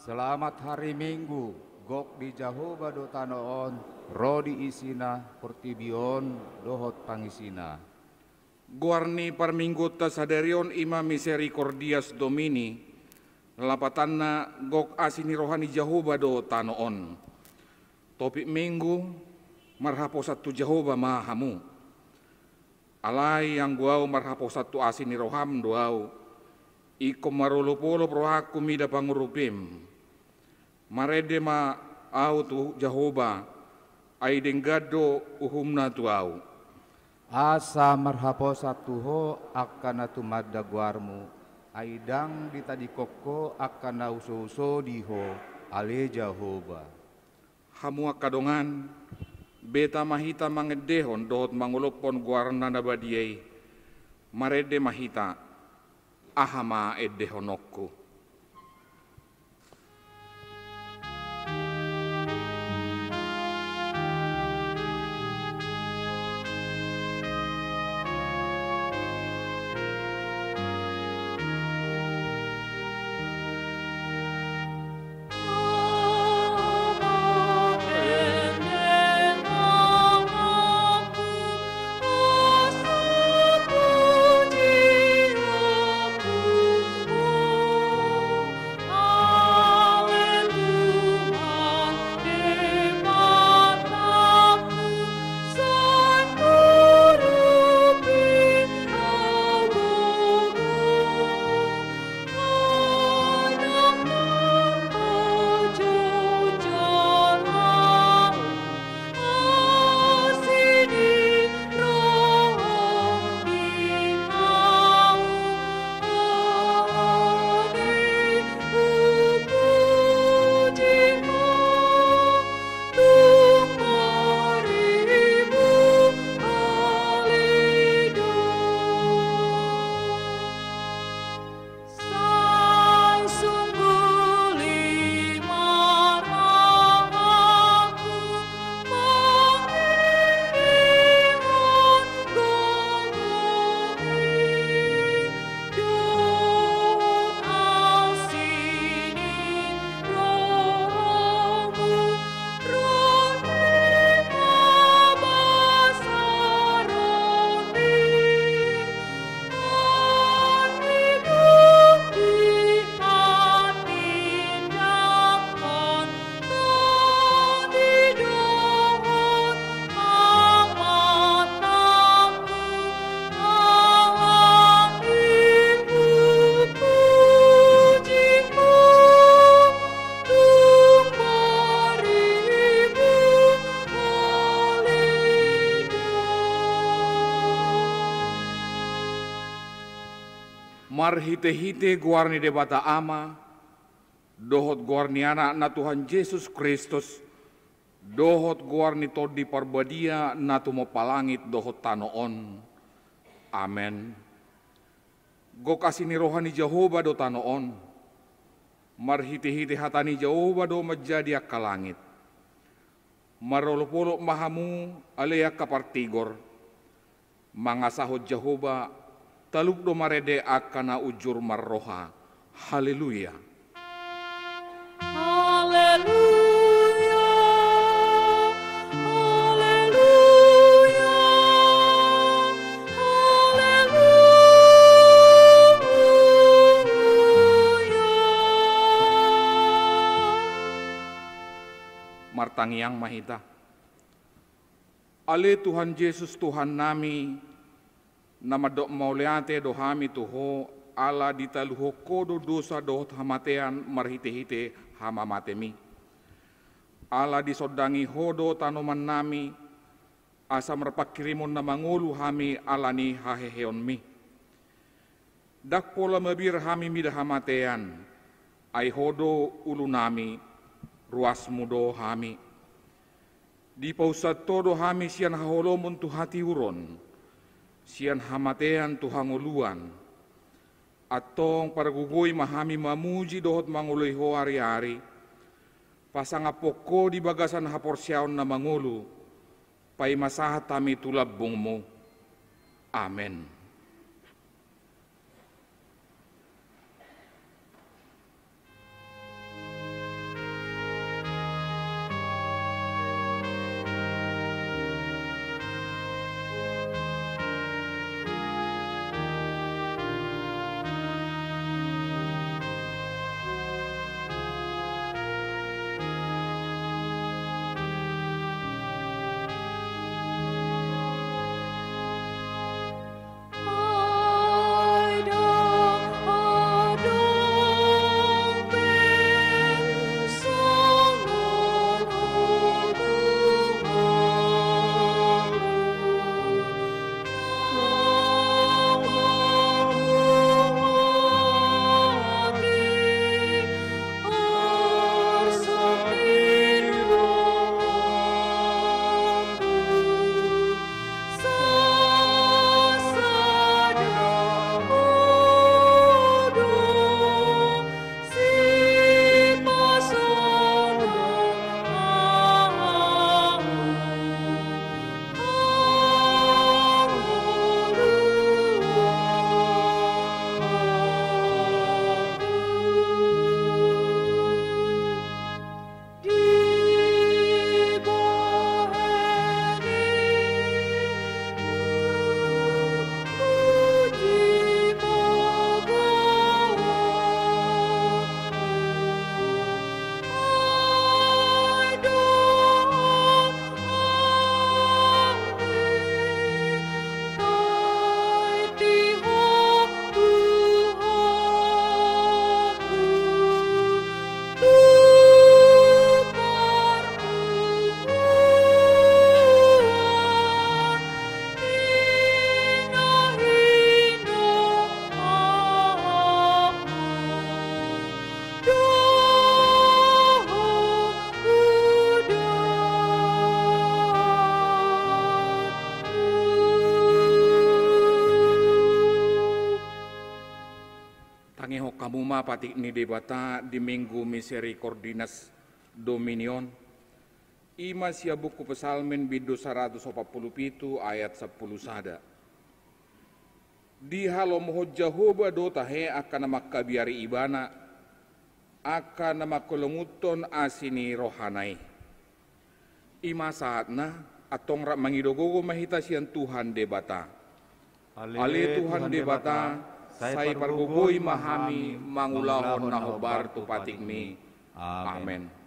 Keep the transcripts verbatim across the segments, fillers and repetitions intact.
Selamat hari Minggu. Gok di Jahowa do tano on, ro di isina portibi on dohot pangisina. Goar ni parmingguonta sadari on i ma Misericordias Domini, lapatanna: Gok asi ni roha ni Jahowa do tano on. Topik Minggu: Marhaposan tu Jahowa ma hamu. Alai anggo ahu marhaposan tu asi ni roham do ahu, ingkon marolopolop rohangku mida pangurupim. Marende ma ahu tu Jahowa, ai denggan do uhumna tu ahu. Asa marhaposan tu Ho angka na tumanda goarmu, ai ndang ditadingkon Ho angka na usouso di Ho, ale Jahowa. Hamu angka dongan, beta ma hita mangendehon dohot mangolophon goarna na badia i. Marende ma hita. Aha ma endehononku? Marhitehite goar ni Debata Ama, dohot goar ni Anakna Tuhan Jesus Kristus, dohot goar ni Tondi Parbadia na tumompa langit dohot tano on. Amen. Gok asi ni roha ni Jahowa do tano on. Marhitehite hata ni Jahowa do manjadi angka langit. Marolopolop ma hamu, ale angka partigor, mangasahon Jahowa, talup do marende angka na unjur marroha. Haleluya. Haleluya. Haleluya. Haleluya. Martangiang ma hita. Ale Tuhan Jesus, Tuhannami, na mandok mauliate do hami tu Ho, ala ditaluhon Ho do dosa dohot hamatean marhitehite hamamatemi. Ala disondangi Ho do tanomannami, asa marpanghirimon na mangolu hami ala ni haheheonmi. Ndang pola mabiar hami mida hamatean, ai Ho do ulunami, ruasmu do hami. Dipausat Ho do hami sian haholomon tu hatiuron, sian hamatean tu hangoluan. Antong pargogoi ma hami mamuji dohot mangoloi Ho ari-ari, pasangaphon Ho di bagasan haporseaon na mangolu, paima sahat hami tu lambungmu. Amen. Hamu ma patik ni Debata di Minggu Misericordinas Domini on, i ma sian buku Psalmen bindu saratus opat pulu pitu ayat sampulu sada. Dihalomohon Jahowa do tahe angka na mangkabiari Ibana, angka na mangkolongunhon asi ni rohana i. I ma saatna, antong rap mangido gogo ma hita sian Tuhan Debata. Ale Tuhan Debata, sai pargogoi ma hami mangulahon na hombar tu patikmi. Amen.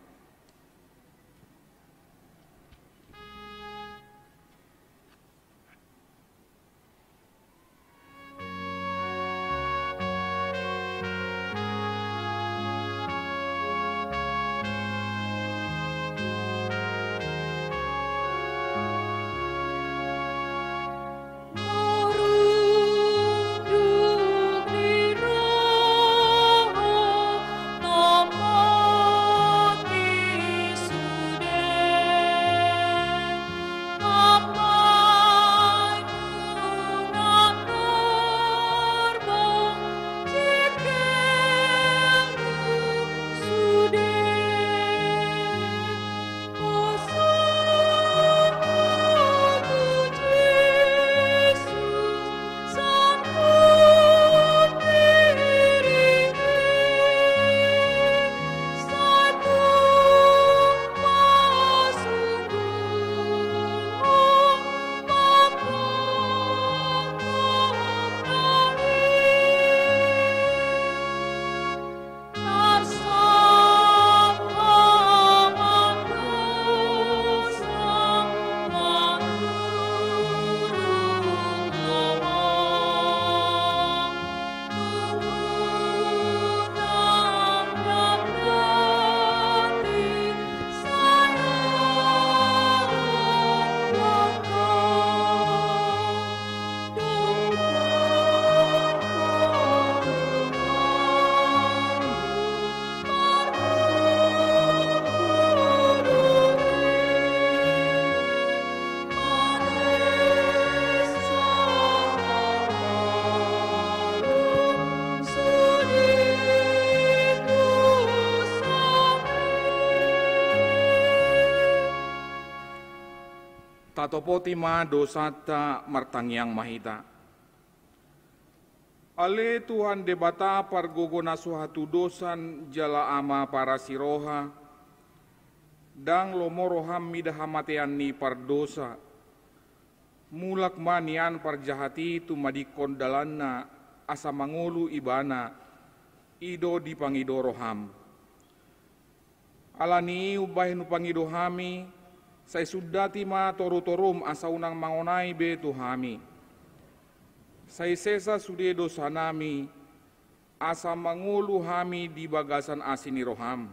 Tatopoti ma dosanta, martangiang ma hita. Ale Tuhan Debata, pargogo na so hatudosan jala Ama parasi roha, ndang lomo roham mida hamatean ni pardosa. Mulak ma nian parjahat i tumadingkon dalanna, asa mangolu ibana, i do dipangido roham. Ala ni i umbahen hupangido hami, sai sundati ma torutorum asa unang mangonai be tu hami. Sai sesa sude dosanami, asa mangolu hami di bagasan asi ni roham.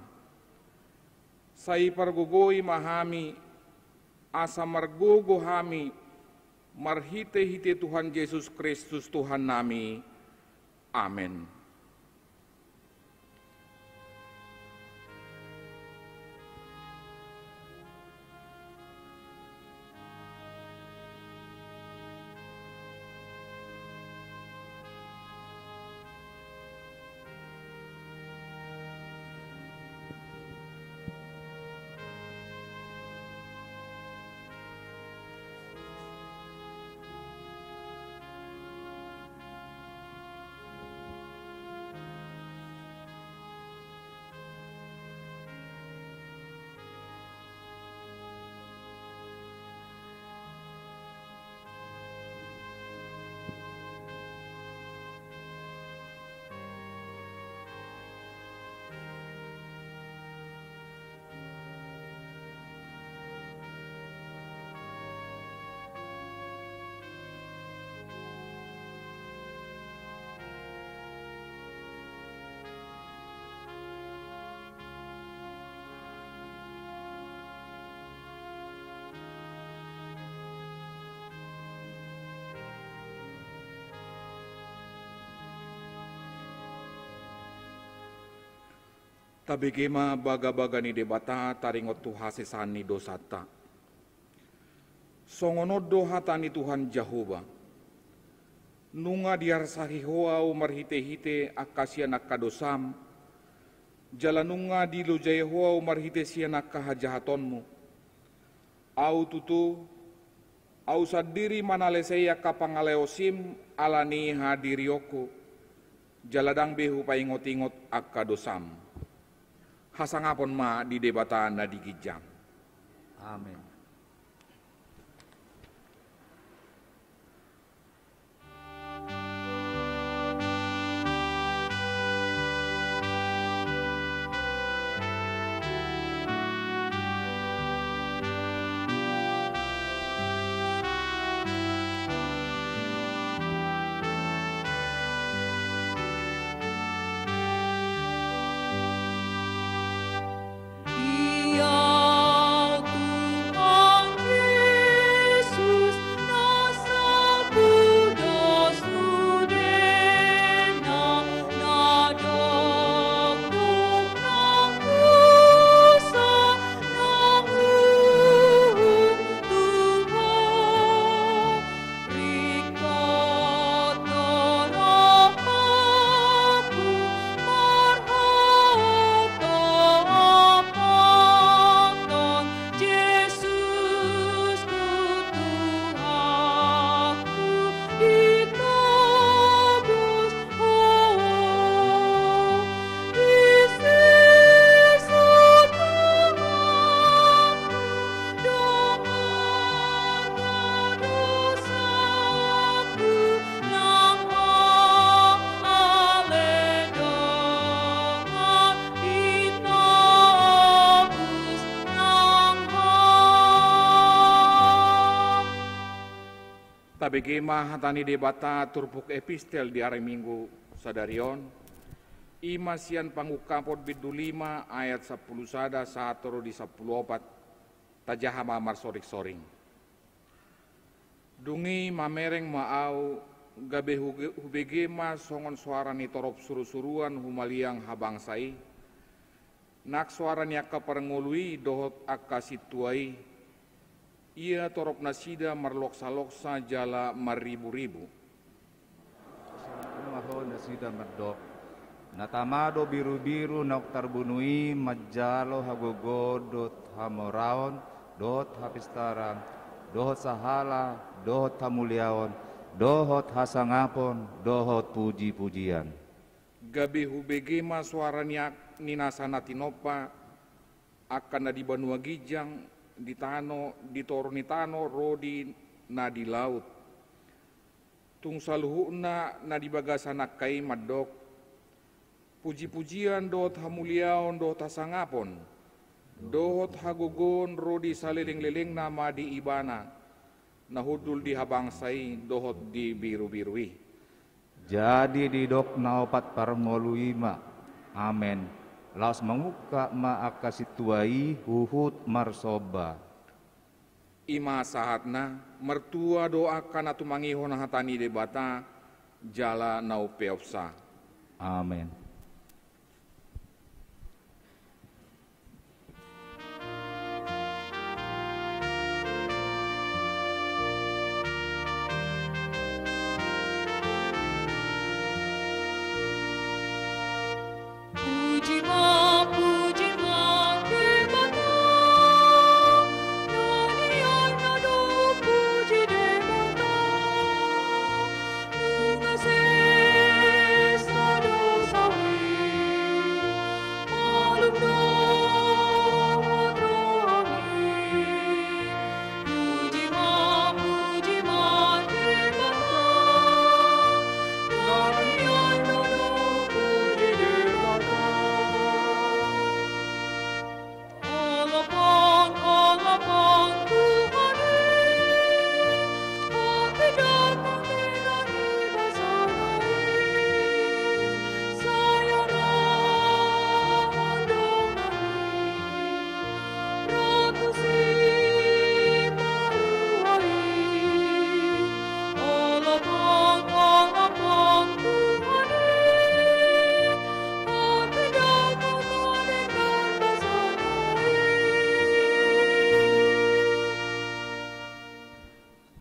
Sai pargogoi ma hami, asa margogo hami, marhitehite Tuhan Jesus Kristus Tuhannami. Amen. Tabege ma bagabaga ni Debata taringot tu hasesaan ni dosanta. Songon on do hata ni Tuhan Jahowa: Nunga diarsahi Ho ahu marhitehite angka sian angka dosam, jala nunga dilojai Ho ahu marhite sian angka hajahatonmu. Ahu tutu, ahu sandiri manalesei angka pangalaosim ala ni hadirionku, jala ndang be hupaingot-ingot angka dosam. Hasangapon ma di Debata na di ginjang. Amen. Tabege ma hata ni Debata turpuk epistel di ari Minggu sadari on, i ma sian Pangungkapon bindu lima ayat sampulu sada sahat tu di sampulu opat. Tajaha ma marsoring-soring. Dung i mamereng ma ahu, gabe huge-, hubege ma songon soara ni torop suru-suruan humaliang habangsa i, nang soara ni angka parngolu i dohot angka sintua i, ia torop nasida marloksa-loksa jala marribu-ribu. Songon i ma nasida mandok: Na tama do birubiru naung tarbunu i manjalo hagogoon dohot hamoraon dohot hapistaran dohot sahala dohot hamuliaon dohot hasangapon dohot puji-pujian. Gabe hubege ma soara ni a-, ni nasa na tinompa, angka na di banua ginjang, di tano, di toru ni tano ro di na di laut. Tung saluhutna na di bagasan angka i mandok: Puji-pujian dohot hamuliaon dohot hasangapon dohot hagogoon ro di saleleng-lelengna ma di Ibana, na hundul di habangsa i dohot di birubiru i. Jadi didok na opat parngolu i ma: Amen. Laos mangungkap ma angka sintua i huhut marsomba. I ma sahatna, martua do angka na tumangihon hata ni Debata jala na umpeopsa. Amen.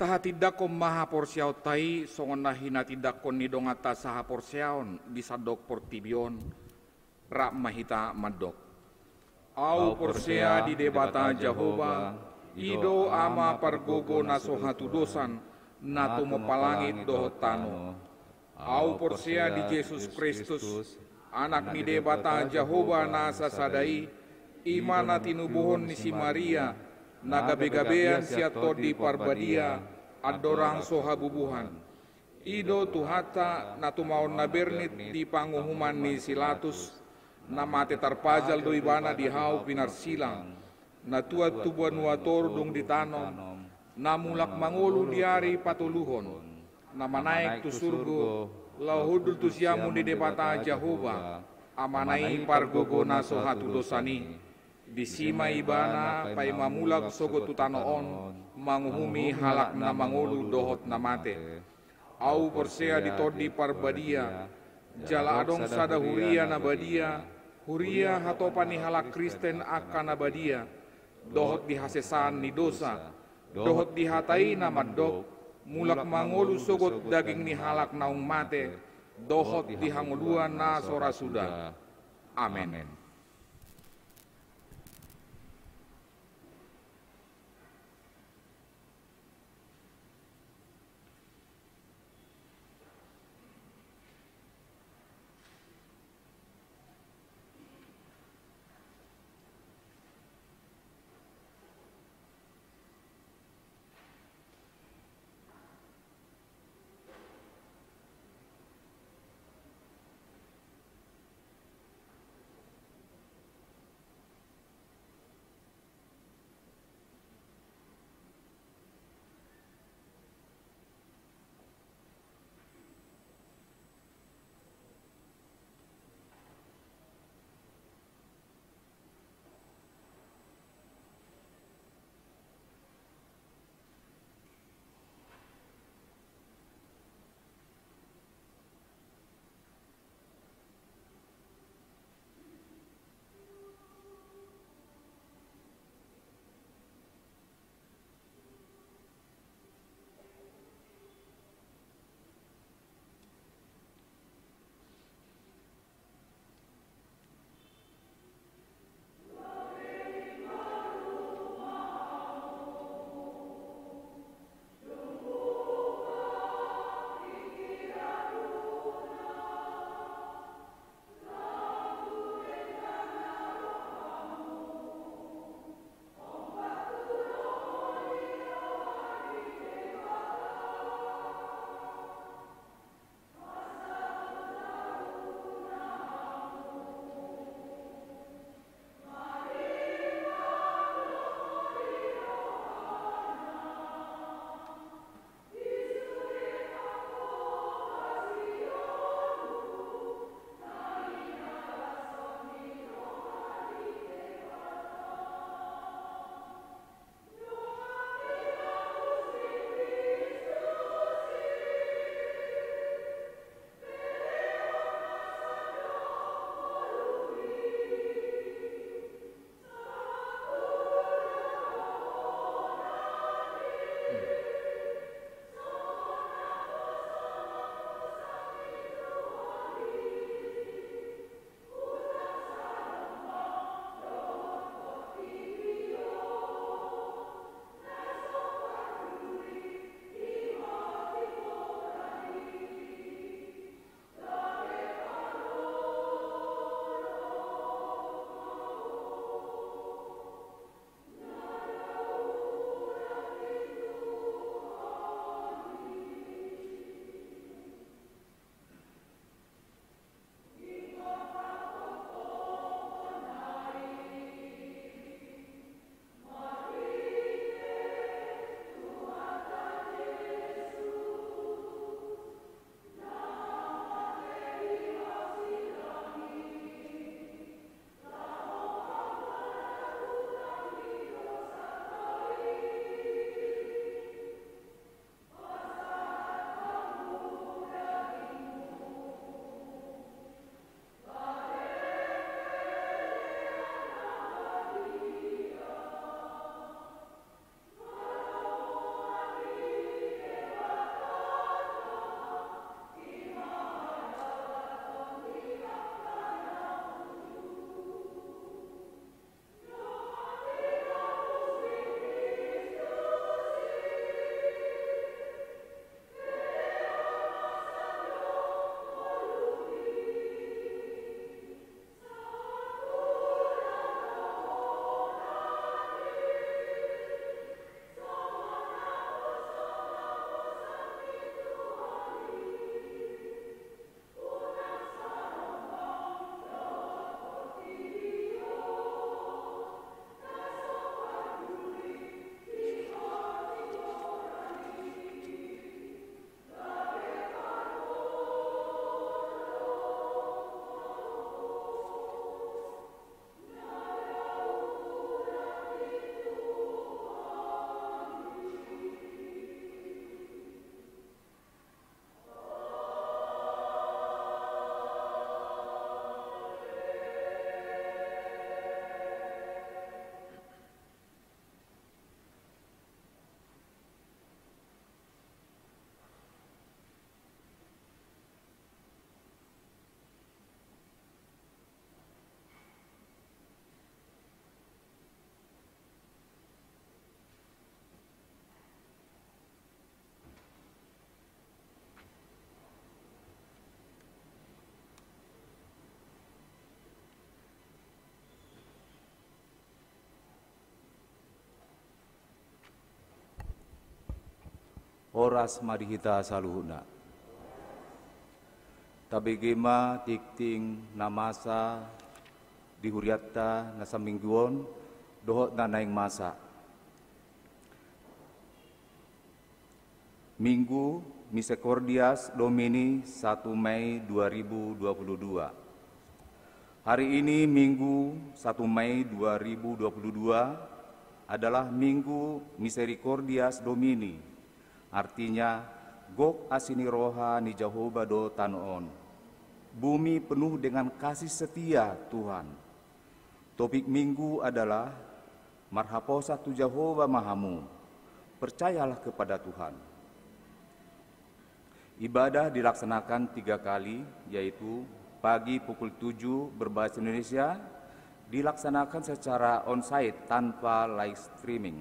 Tahatindangkon ma haporseaonta i songon na hinatindanghon ni donganta sahaporseaon di sandok portibi on. Rap ma hita mandok. Ahu porsea di Debata Jahowa, i do Ama pargogo na so hatudosan, na tumompa langit dohot tano. Ahu porsea di Jesus Kristus, Anak ni Debata Jahowa na sasada i, i ma na tinubuhon ni si Maria, na gabegabean sian Tondi Parbadia, andorang so habubuhan. I do Tuhanta na tumaon na bernit di panguhuman ni si Latus, na mate tarpajal do ibana di hau pinarsilang, na tuat tu banua toru dung ditanom, na mulak mangolu di ari patoluhon, na manaek tu surgo, laho hundul tu siamun ni Debata Jahowa, Amana i pargogo na so hatudosan i. Disi ma ibana paima mulak sogot tu tano on, manguhumi halak na mangolu dohot na mate. Ahu porsea di Tondi Parbadia, jala adong sada huria na badia, huria hatopan ni halak Kristen angka na badia, dohot di hasesaan ni dosa, dohot di hata i na mandok, mulak mangolu sogot daging ni halak naung mate, dohot di hangoluan na so ra suda. Amen. Horas ma di hita saluhutna. Tabege ma tingting na masa di hurianta na saminggu on dohot na naeng masa. Minggu Misericordias Domini, satu Mei dua ribu dua puluh dua. Hari ini, Minggu satu Mei dua ribu dua puluh dua, adalah Minggu Misericordias Domini, artinya, gok asi ni roha ni Jahowa do tano on. Bumi penuh dengan kasih setia Tuhan. Topik Minggu adalah, Marhaposan tu Jahowa ma hamu, percayalah kepada Tuhan. Ibadah dilaksanakan tiga kali, yaitu pagi pukul tujuh berbahasa Indonesia, dilaksanakan secara onsite tanpa live streaming.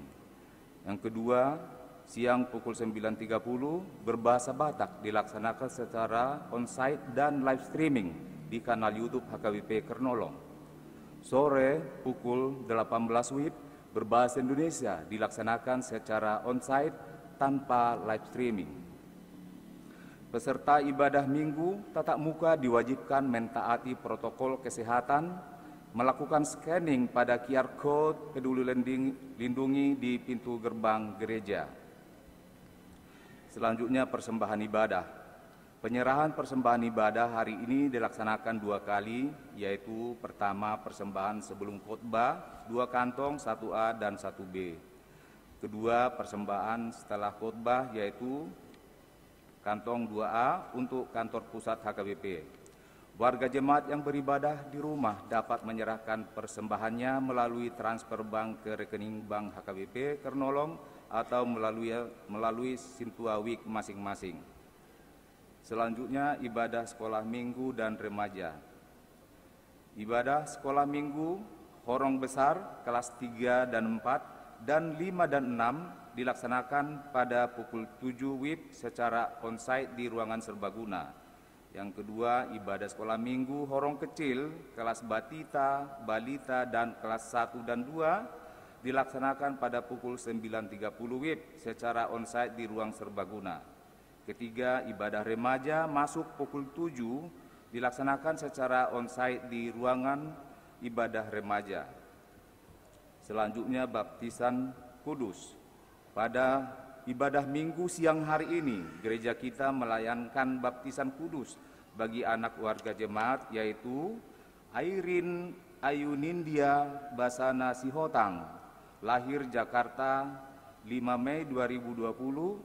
Yang kedua, siang pukul sembilan tiga puluh, berbahasa Batak, dilaksanakan secara onsite dan live streaming di kanal YouTube H K B P Kernolong. Sore pukul delapan belas WIB, berbahasa Indonesia, dilaksanakan secara onsite tanpa live streaming. Peserta ibadah Minggu tatap muka diwajibkan mentaati protokol kesehatan, melakukan scanning pada Q R code Peduli Linding-, Lindungi di pintu gerbang gereja. Selanjutnya, persembahan ibadah. Penyerahan persembahan ibadah hari ini dilaksanakan dua kali, yaitu pertama, persembahan sebelum khotbah, dua kantong, satu A dan satu B. Kedua, persembahan setelah khotbah, yaitu kantong dua A untuk kantor pusat H K B P. Warga jemaat yang beribadah di rumah dapat menyerahkan persembahannya melalui transfer bank ke rekening bank H K B P Kernolong atau melalui, melalui sintua WIB masing-masing. Selanjutnya, ibadah sekolah minggu dan remaja. Ibadah sekolah minggu horong besar kelas tiga dan empat dan lima dan enam dilaksanakan pada pukul tujuh WIB secara onsite di ruangan serbaguna. Yang kedua, ibadah sekolah minggu horong kecil kelas batita, balita, dan kelas satu dan dua dilaksanakan pada pukul sembilan tiga puluh WIB secara onsite di ruang serbaguna. Ketiga, ibadah remaja masuk pukul tujuh dilaksanakan secara onsite di ruangan ibadah remaja. Selanjutnya, baptisan kudus. Pada ibadah Minggu siang hari ini, gereja kita melayangkan baptisan kudus bagi anak warga jemaat, yaitu Airin Ayunindia Basana Sihotang, lahir Jakarta, lima Mei dua ribu dua puluh,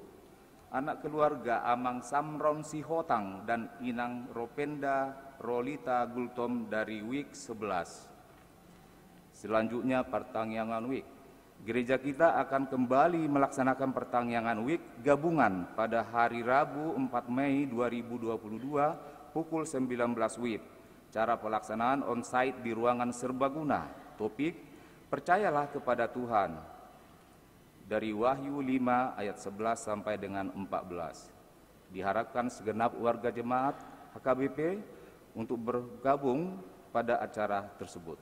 anak keluarga Amang Samron Sihotang dan Inang Ropenda Rolita Gultom dari WIB sebelas. Selanjutnya, pertangiangan WIB. Gereja kita akan kembali melaksanakan pertangiangan WIB gabungan pada hari Rabu, empat Mei dua ribu dua puluh dua, pukul sembilan belas WIB. Cara pelaksanaan onsite di ruangan serbaguna. Topik, Percayalah kepada Tuhan. Dari Wahyu lima ayat sebelas sampai dengan empat belas. Diharapkan segenap warga jemaat H K B P untuk bergabung pada acara tersebut.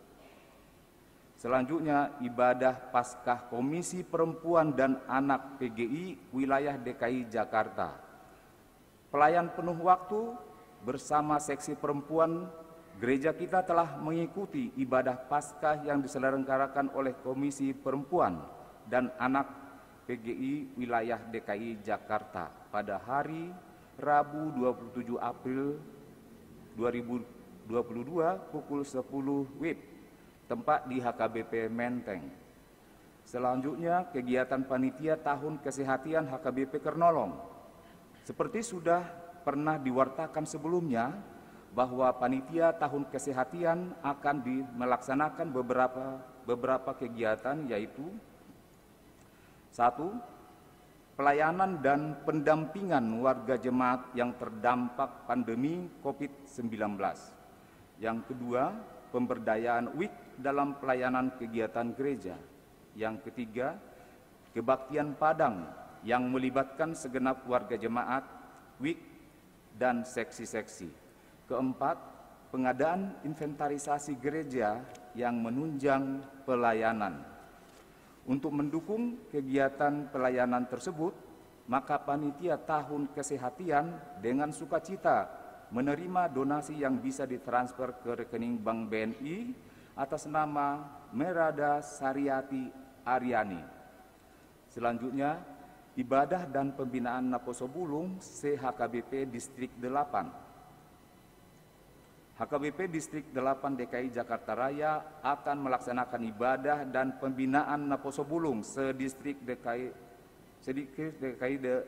Selanjutnya, ibadah Paskah Komisi Perempuan dan Anak P G I wilayah D K I Jakarta. Pelayan penuh waktu bersama seksi perempuan, gereja kita telah mengikuti ibadah Paskah yang diselenggarakan oleh Komisi Perempuan dan Anak P G I wilayah D K I Jakarta pada hari Rabu, dua puluh tujuh April dua ribu dua puluh dua, pukul sepuluh WIB, tempat di H K B P Menteng. Selanjutnya, kegiatan panitia tahun kesehatan H K B P Kernolong. Seperti sudah pernah diwartakan sebelumnya, bahwa panitia tahun kesehatan akan di-, melaksanakan beberapa, beberapa kegiatan, yaitu, satu, pelayanan dan pendampingan warga jemaat yang terdampak pandemi covid sembilan belas. Yang kedua, pemberdayaan WIB dalam pelayanan kegiatan gereja. Yang ketiga, kebaktian Padang yang melibatkan segenap warga jemaat, WIB, dan seksi-seksi. Keempat, pengadaan inventarisasi gereja yang menunjang pelayanan. Untuk mendukung kegiatan pelayanan tersebut, Maka panitia tahun kesehatan dengan sukacita menerima donasi yang bisa ditransfer ke rekening bank B N I atas nama Merada Sariati Ariani. Selanjutnya, ibadah dan pembinaan Naposo Bulung se-H K B P Distrik delapan. H K B P Distrik delapan D K I Jakarta Raya akan melaksanakan ibadah dan pembinaan Naposo Bulung se-Distrik D K I, se-Distrik D K I de-,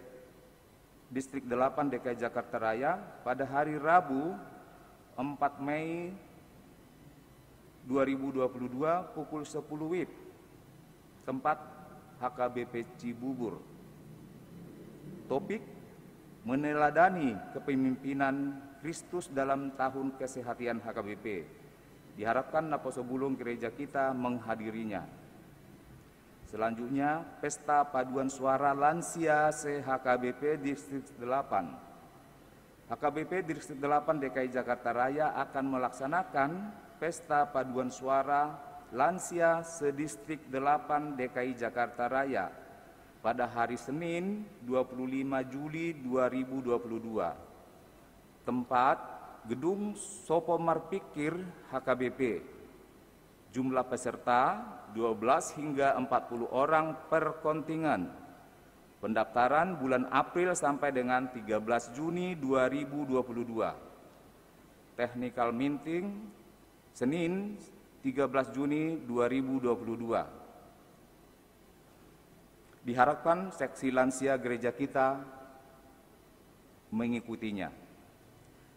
Distrik delapan D K I Jakarta Raya pada hari Rabu, empat Mei dua ribu dua puluh dua, pukul sepuluh W I B. Tempat, H K B P Cibubur. Topik, meneladani kepemimpinan Kristus dalam tahun kesehatan H K B P. Diharapkan Naposo Bulung gereja kita menghadirinya. Selanjutnya, pesta paduan suara lansia se-H K B P Distrik delapan. H K B P Distrik delapan D K I Jakarta Raya akan melaksanakan pesta paduan suara lansia se-Distrik delapan D K I Jakarta Raya pada hari Senin, dua puluh lima Juli dua ribu dua puluh dua. Tempat, Gedung Sopo Marpikir H K B P. Jumlah peserta, dua belas hingga empat puluh orang per kontingen. Pendaftaran bulan April sampai dengan tiga belas Juni dua ribu dua puluh dua. Technical meeting, Senin, tiga belas Juni dua ribu dua puluh dua. Diharapkan seksi lansia gereja kita mengikutinya.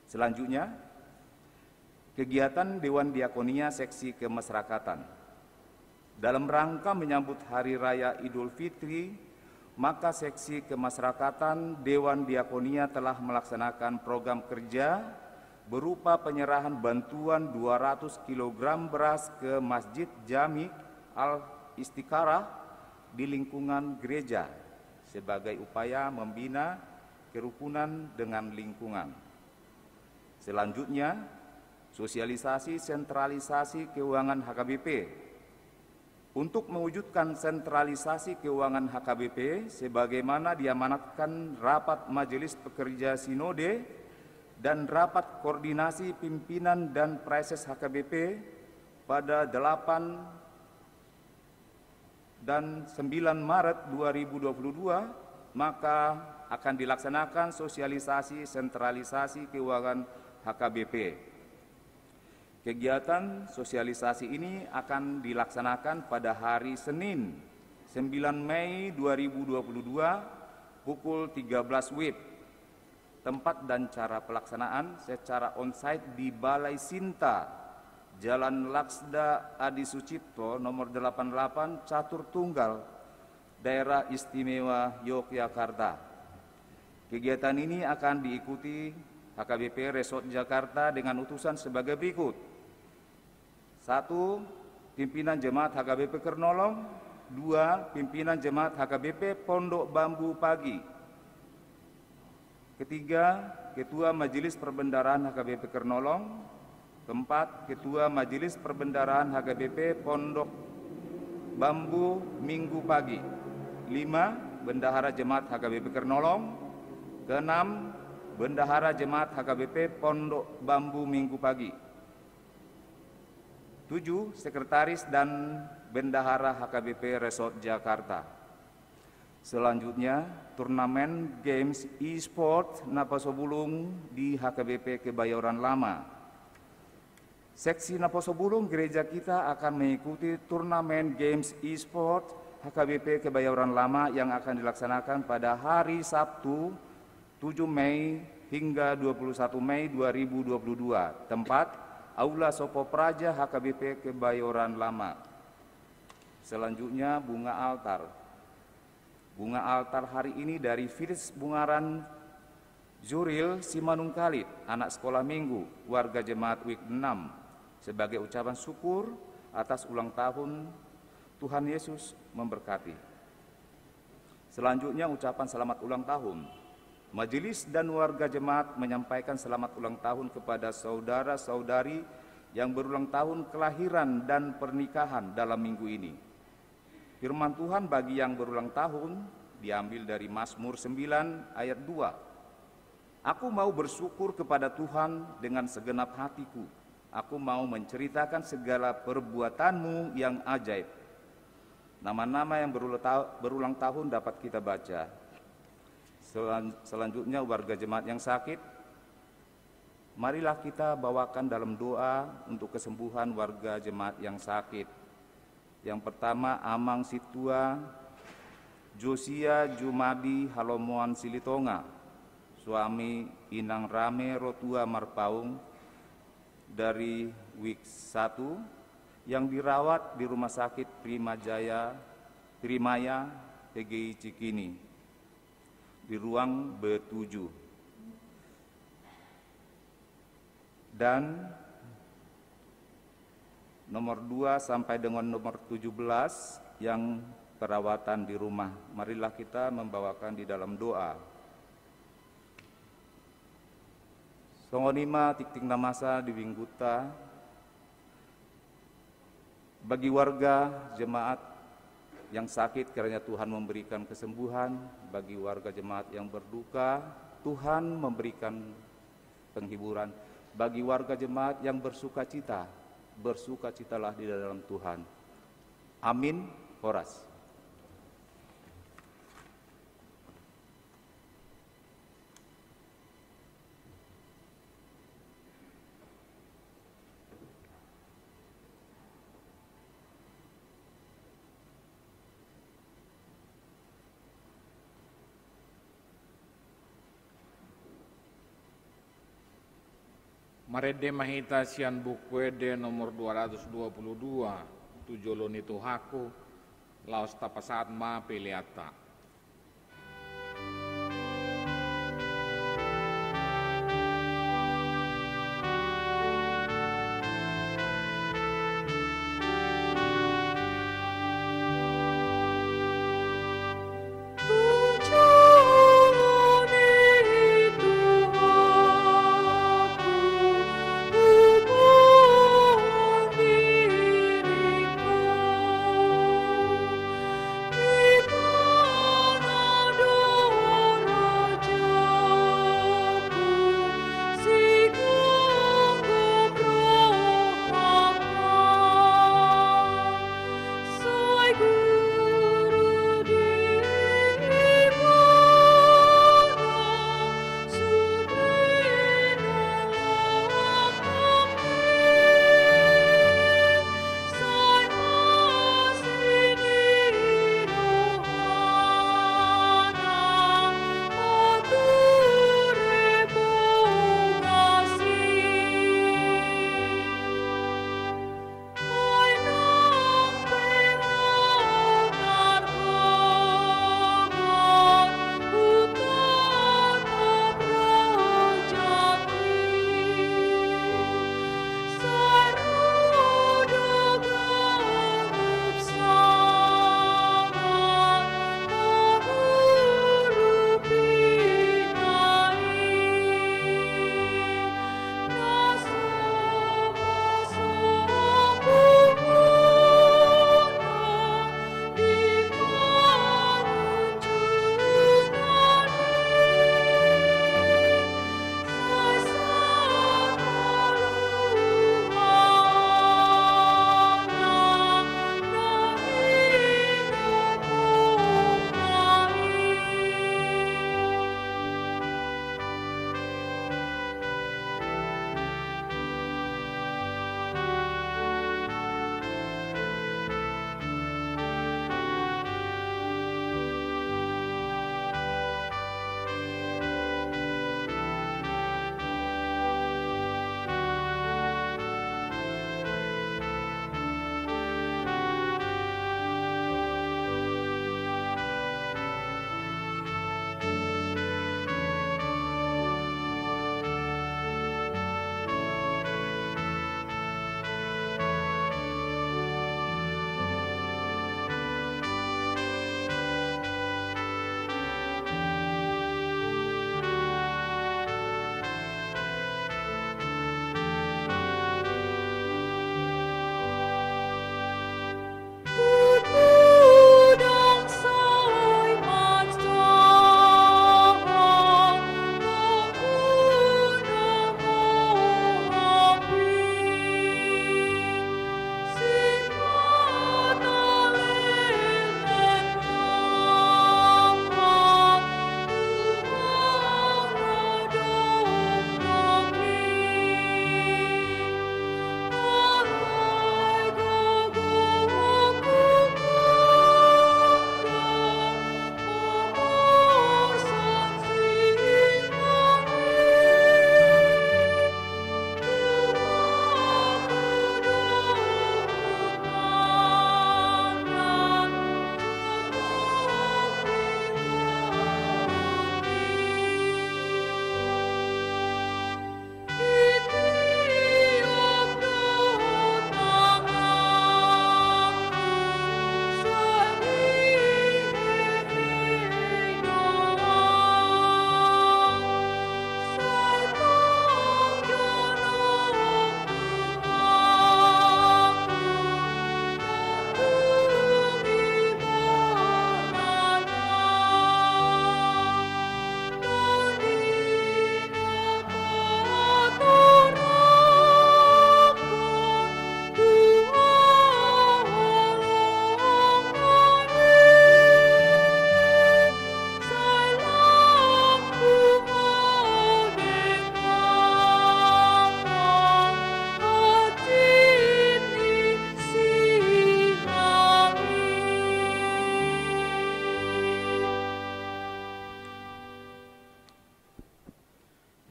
Selanjutnya, kegiatan Dewan Diakonia Seksi Kemasyarakatan. Dalam rangka menyambut Hari Raya Idul Fitri, maka Seksi Kemasyarakatan Dewan Diakonia telah melaksanakan program kerja berupa penyerahan bantuan dua ratus kilogram beras ke Masjid Jami Al Istiqarah di lingkungan gereja sebagai upaya membina kerukunan dengan lingkungan. Selanjutnya, sosialisasi sentralisasi keuangan H K B P. Untuk mewujudkan sentralisasi keuangan H K B P sebagaimana diamanatkan rapat Majelis Pekerja Sinode dan rapat koordinasi pimpinan dan praeses H K B P pada delapan dan sembilan Maret dua ribu dua puluh dua, maka akan dilaksanakan sosialisasi sentralisasi keuangan H K B P. Kegiatan sosialisasi ini akan dilaksanakan pada hari Senin, sembilan Mei dua ribu dua puluh dua, pukul tiga belas W I B. Tempat dan cara pelaksanaan secara onsite di Balai Sinta, Jalan Laksda Adi Sucipto, nomor delapan puluh delapan, Catur Tunggal, Daerah Istimewa Yogyakarta. Kegiatan ini akan diikuti H K B P Resort Jakarta dengan utusan sebagai berikut. Satu, pimpinan jemaat H K B P Kernolong. Dua, pimpinan jemaat H K B P Pondok Bambu Pagi. Ketiga, Ketua Majelis Perbendaharaan H K B P Kernolong. Keempat, Ketua Majelis Perbendaharaan H K B P Pondok Bambu Minggu Pagi. Lima, Bendahara Jemaat H K B P Kernolong. Keenam, Bendahara Jemaat H K B P Pondok Bambu Minggu Pagi. Tujuh, Sekretaris dan Bendahara H K B P Resort Jakarta. Selanjutnya, turnamen games e-sport Naposo Bulung di H K B P Kebayoran Lama. Seksi Naposo Bulung gereja kita akan mengikuti turnamen games e-sport H K B P Kebayoran Lama yang akan dilaksanakan pada hari Sabtu, tujuh Mei hingga dua puluh satu Mei dua ribu dua puluh dua. Tempat, Aula Sopo Praja H K B P Kebayoran Lama. Selanjutnya, bunga altar. Bunga altar hari ini dari Fritz Bungaran Zuril Simanungkalit, anak sekolah minggu, warga jemaat W I K enam, sebagai ucapan syukur atas ulang tahun. Tuhan Yesus memberkati. Selanjutnya, ucapan selamat ulang tahun. Majelis dan warga jemaat menyampaikan selamat ulang tahun kepada saudara-saudari yang berulang tahun kelahiran dan pernikahan dalam minggu ini. Firman Tuhan bagi yang berulang tahun, Diambil dari Mazmur sembilan ayat dua. Aku mau bersyukur kepada Tuhan dengan segenap hatiku. Aku mau menceritakan segala perbuatanmu yang ajaib. Nama-nama yang berulang ta-, berulang tahun dapat kita baca. Selan-, selanjutnya, warga jemaat yang sakit, marilah kita bawakan dalam doa untuk kesembuhan warga jemaat yang sakit. Yang pertama, Amang Sintua Josia Jumadi Halomoan Silitonga, suami Inang Rame Rotua Marpaung dari Wik satu, yang dirawat di Rumah Sakit Prima Jaya, Primaya, T G I Cikini, di ruang B tujuh. Dan nomor dua sampai dengan nomor tujuh belas yang perawatan di rumah. Marilah kita membawakan di dalam doa. Songon i ma tingting na masa di Minggunta. Bagi warga jemaat yang sakit, kiranya Tuhan memberikan kesembuhan. Bagi warga jemaat yang berduka, Tuhan memberikan penghiburan. Bagi warga jemaat yang bersukacita, bersukacitalah di dalam Tuhan. Amin. Horas. Marende ma hita sian Buku Ende nomor dua ratus dua puluh dua, Tu Jolo ni Tuhanku, laos tapasahat ma peleanta.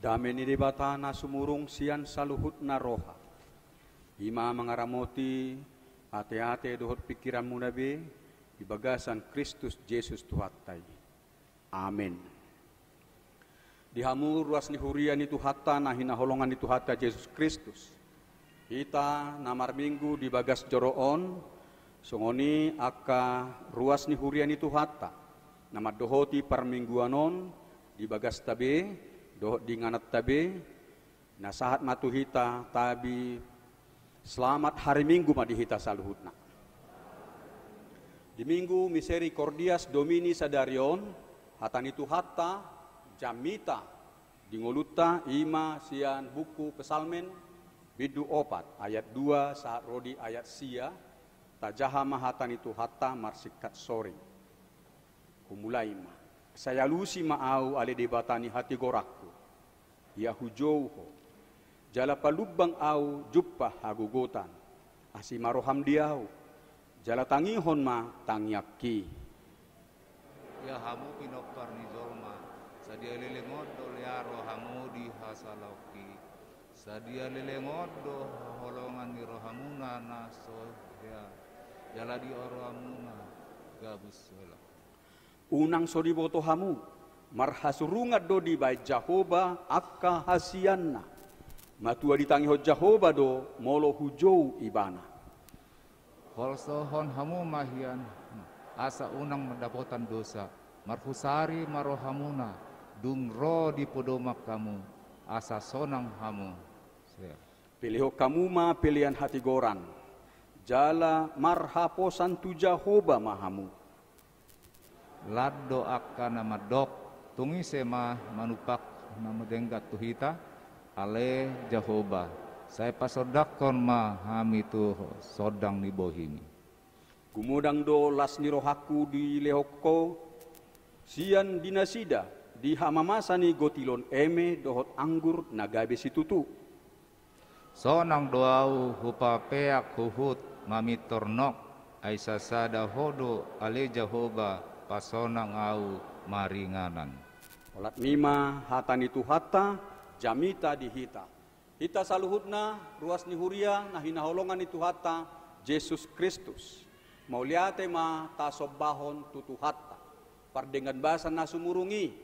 Dame ni Debata na sumurung sian saluhutna roha, i ma mangaramoti ateate dohot pingkiranmuna be di bagasan Kristus Jesus Tuhanta i. Amen. Di hamu ruas ni huria ni Tuhanta na hinaholongan ni Tuhanta Jesus Kristus, hita na marminggu di bagas joro on, songon i angka ruas ni huria ni Tuhanta na mandohoti parmingguan on di bagasta be dohot di ingananta be, na sahat ma tu hita tabi selamat hari Minggu ma di hita saluhutna. Di Minggu Misericordias Domini sadari on, hata ni Tuhanta jamita di ngolunta i ma sian buku Psalmen bindu opat ayat dua sahat ro di ayat sia. Tajaha ma hata ni Tuhanta marsingkat soring. Humulai ma. Sai alusi ma ahu ale Debata ni hatigoranku, ia hujou Ho. Jala palumbang ahu jumpang hagogotan. Asi ma roham di ahu, jala tangihon ma tangiangki. Ia hamu pinompar ni jolma, sadia leleng on do lea rohamu di hasalaonki. Sadia leleng on do haholongan ni rohamuna na so hea, jala di oroanmuna gabus hela. Unang so diboto hamu, marhasurungan do dibaen Jahowa angka hasianna. Matua ditangihon Jahowa do molo hujou Ibana. Holsohon hamu ma hian, asa unang mandapotan dosa. Marhusari ma rohamuna, dung ro di podoman hamu, asa sonang hamu. Sel. Pelehon hamu ma pelean hatigoran, jala marhaposan tu Jahowa ma hamu. Lan do angka na mandok, tung ise ma manumpak na madenggan tu hita, ale Jahowa, sai pasondangkon ma hami tu sondang ni bohimi. Gumodang do las ni rohangku dilehon Ho sian di nasida, di hamamasa ni gotilon eme dohot anggur na gabe situtu. Sonang do ahu hupapeak huhut mamintor nok, ai sasada Ho do ale Jahowa pasonang ahu maringanan. Olat ni ma hata ni Tuhanta, jamita di hita. Hita saluhutna, ruas ni huria na hinaholongan ni Tuhanta Jesus Kristus. Mauliate ma tasombahon tu Tuhanta, pardenggan basa na sumurung i,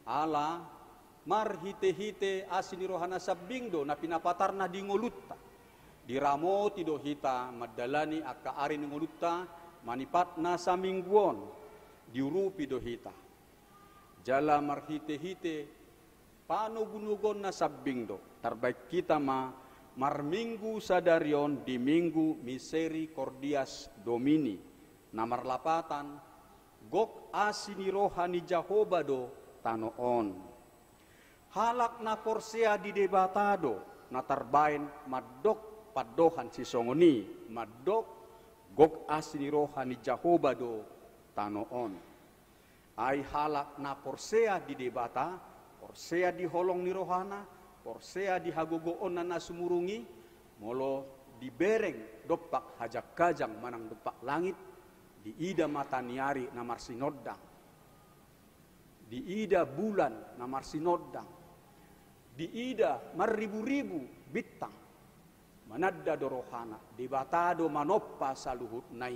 ala marhitehite asi ni roha na sambing do na pinapatarna di ngolunta. Diramoti do hita mandalani angka ari ni ngolunta manipat na saminggu on, diurupi do hita. Jala marhitehite panogunogon na sambing do tarbaen hita ma marminggu sadari on di Minggu Misericordias Domini, na marlapatan, gok asi ni roha ni Jahowa do tano on. Halak na porsea di Debata do na tarbaen mandok pandohan sisongon i, mandok gok asi ni roha ni Jahowa do tano on. Ai halak na porsea di Debata, porsea di holong ni rohana, porsea di hagogoonna na sumurung i, molo dibereng dompak hajangkajang manang dompak langit, diida mataniari na marsinondang, diida bulan na marsinondang, diida marriburibu bintang. Mananda do rohana, Debata do manompa saluhutna i.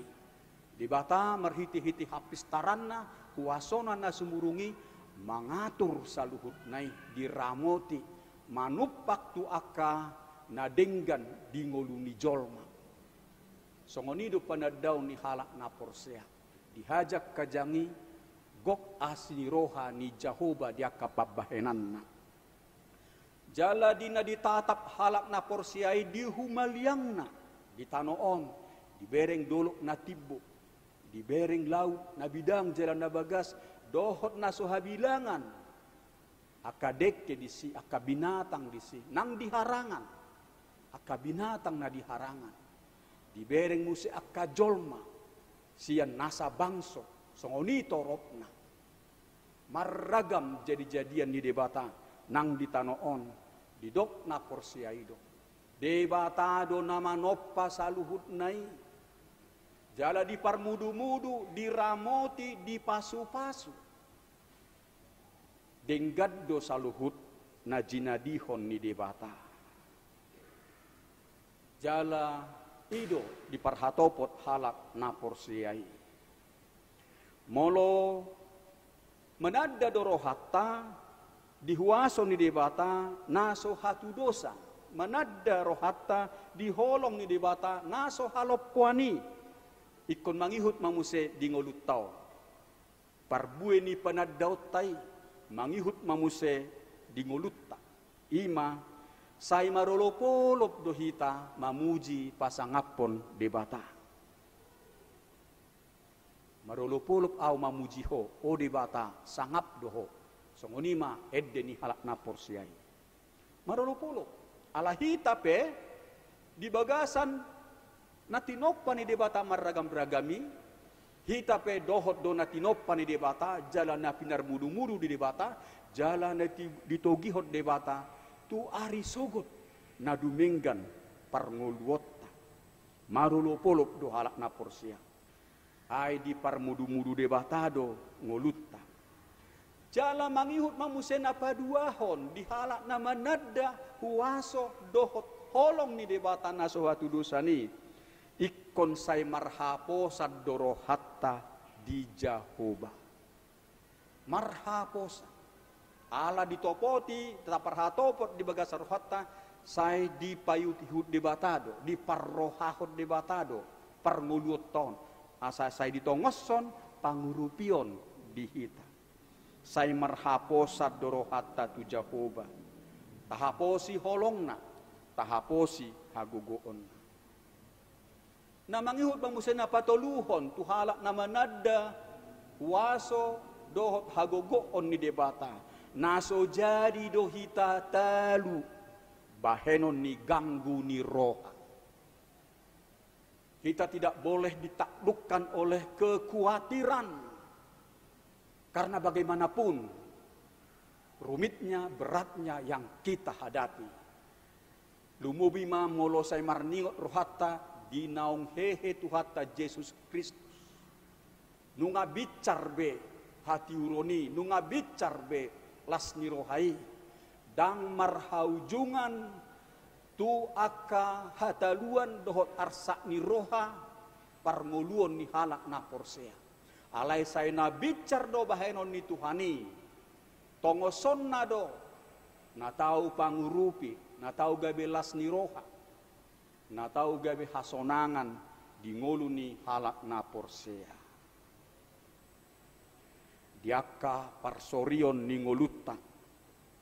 Debata marhitehite hapistaranna, kuasona na sumurung i, mangatur saluhutna i, diramoti, manumpak tu angka na denggan di ngolu ni jolma. Songon i do panandaon ni halak na porsea. Di hajangkajang i, gok asi ni roha ni Jahowa di angka pambahenanna. Jala di na ditatap halak na porsea i di humaliangna di tano on, dibereng dolok na timbo, dibereng laut na bidang jala na bagas, dohot na so habilangan, angka dengke disi, angka binatang disi, nang di harangan, angka binatang na di harangan, dibereng muse angka jolma, sian nasa bangso, songon i toropna. Marragam jadijadian ni Debata nang di tano on, didok na porsea i do. Debata do na manompa saluhutna i. Jala diparmudumudu, diramoti, dipasupasu. Denggan do saluhut na jinadihon ni Debata. Jala i do diparhatopot halak na porsea i. Molo mananda do rohanta di huaso ni Debata na so hatudosan, mananda rohanta di holong ni Debata na so halompoan i, ingkon mangihut ma muse di ngolunta on. Parbue ni panandaonta i mangihut ma muse di ngolunta. I ma, sai marolopolop do hita mamuji pasangaphon Debata. Marolopolop ahu mamuji Ho, o Debata, sangap do Ho. Songon i ma ende ni halak na porsea i. Marolopolop. Ala hita pe di bagasan na tinompa ni Debata marragamragam i, hita pe dohot do na tinompa ni Debata, jala na pinarmudumudu ni Debata, jala na ti-, ditogihon Debata tu ari sogot na dumenggan parngoluonta. Marolopolop do halak na porsea. Ai diparmudumudu Debata do ngolunta. Jala mangihut ma muse na paduahon di halak na mananda huaso dohot holong ni Debata na so hatudosan i, ingkon sai marhaposan do rohanta di Jahowa. Marhaposan. Ala ditopoti, taparhatopot di bagasan rohanta, sai dipaihutihut Debata do, diparrohahon Debata do parngoluonta on, asa sai ditongoshon pangurupion di hita. Sai marhaposan do rohanta tu Jahowa. Tahaposi holongna, tahaposi hagogoonna. Na mangihut ma muse na patoluhon tu halak na mananda huaso dohot hagogoon ni Debata. Na so jadi do hita talu bahenon ni ganggu ni roha. Kita tidak boleh ditaklukkan oleh kekuatiran. Karena bagaimanapun rumitnya, beratnya yang kita hadapi. Lumobi ma molo sai marningot rohanta di naung hehe Tuhanta Jesus Kristus. Nunga binsar be hatiuron i, nunga binsar be las ni roha i. Ndang marhaujungan tu angka hataluan dohot arsak ni roha parngoluon ni halak na porsea. Alai sai na binsar do bahenon ni Tuhan i. Tongosonna do na tau pangurupi, na tau gabe las ni roha, na tau gabe hasonangan di ngolu ni halak na porsea. Di angka parsorion ni ngolunta,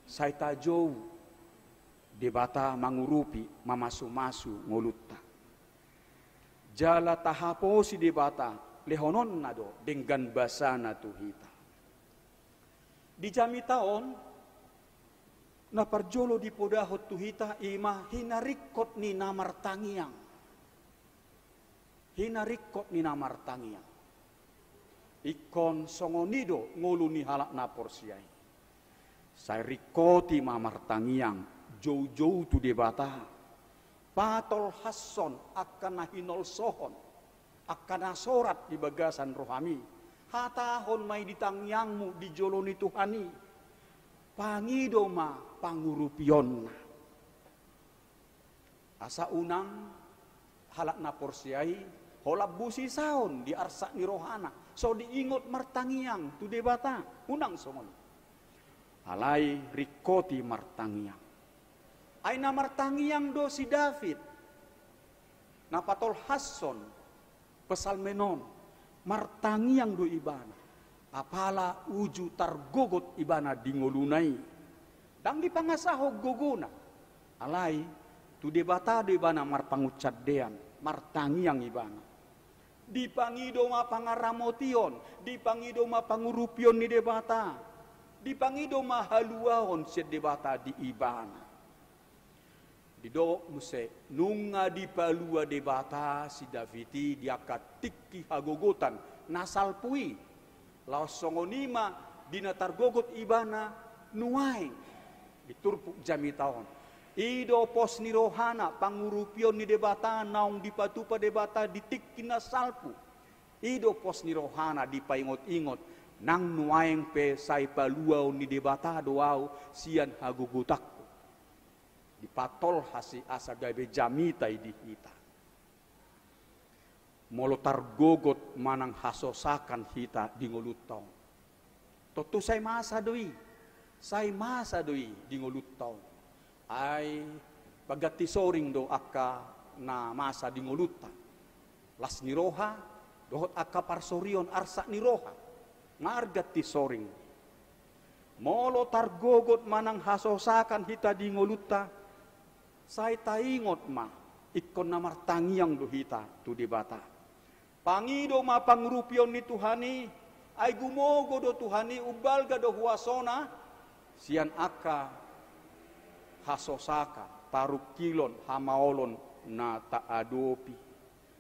sai tajou Debata mangurupi, mamasumasu ngolunta. Jala tahaposi Debata, lehononna do denggan basana tu hita. Di jamita on, na parjolo dipodahon tu hita i ma hinaringkot ni na martangiang. Hinaringkot ni na martangiang. Ingkon songon i do ngolu ni halak na porsea i. Sai ringkoti ma martangiang, joujou tu Debata. Patolhashon angka na hinolsohon, angka na sorat di bagasan rohami. Hatahon ma i di tangiangmu di jolo ni Tuhan i. Pangido ma pangurupionna. Asa unang halak na porsea i holan busisaon di arsak ni rohana, so diingot martangiang tu Debata, unang songon i. Alai ringkoti martangiang. Ai na martangiang do si David, na patolhashon psalmen on, martangiang do ibana. Apala uju targogot ibana di ngoluna i. Ndang dipangasahon gogona. Alai tu Debata do ibana marpangunsandean, martangiang ibana. Dipangido ma pangaramotion, dipangido ma pangurupion ni Debata. Dipangido ma haluaon sian Debata di ibana. Didok muse, nunga dipalua Debata si David i di angka tingki hagogotan na salpu i. Laos songon i ma di na targogot ibana nuaeng di turpuk jamita on. I do pos ni rohana, pangurupion ni Debata naung dipatupa Debata di tingki na salpu. I do pos ni rohana dipaingotingot Nang nuaeng pe sai paluaon ni Debata do ahu sian hagogotanku. Dipatolhas i asa gabe jamita i di hita. Molo targogot manang hasosakan hita di ngolunta on, tontu sai masa do i, sai masa do i di ngolunta on. Ai pangganti soring do angka na masa di ngolunta. Las ni roha, dohot angka parsorion arsak ni roha. Marganti soring. Molo targogot manang hasosakan hita di ngolunta, sai taingot ma, ingkon na martangiang do hita tu Debata. Pangido ma pangurupion ni Tuhan i, ai gumogo do Tuhan i, umbalga do huasona, sian angka hasosakan, parungkilon, hamaolon na taadopi.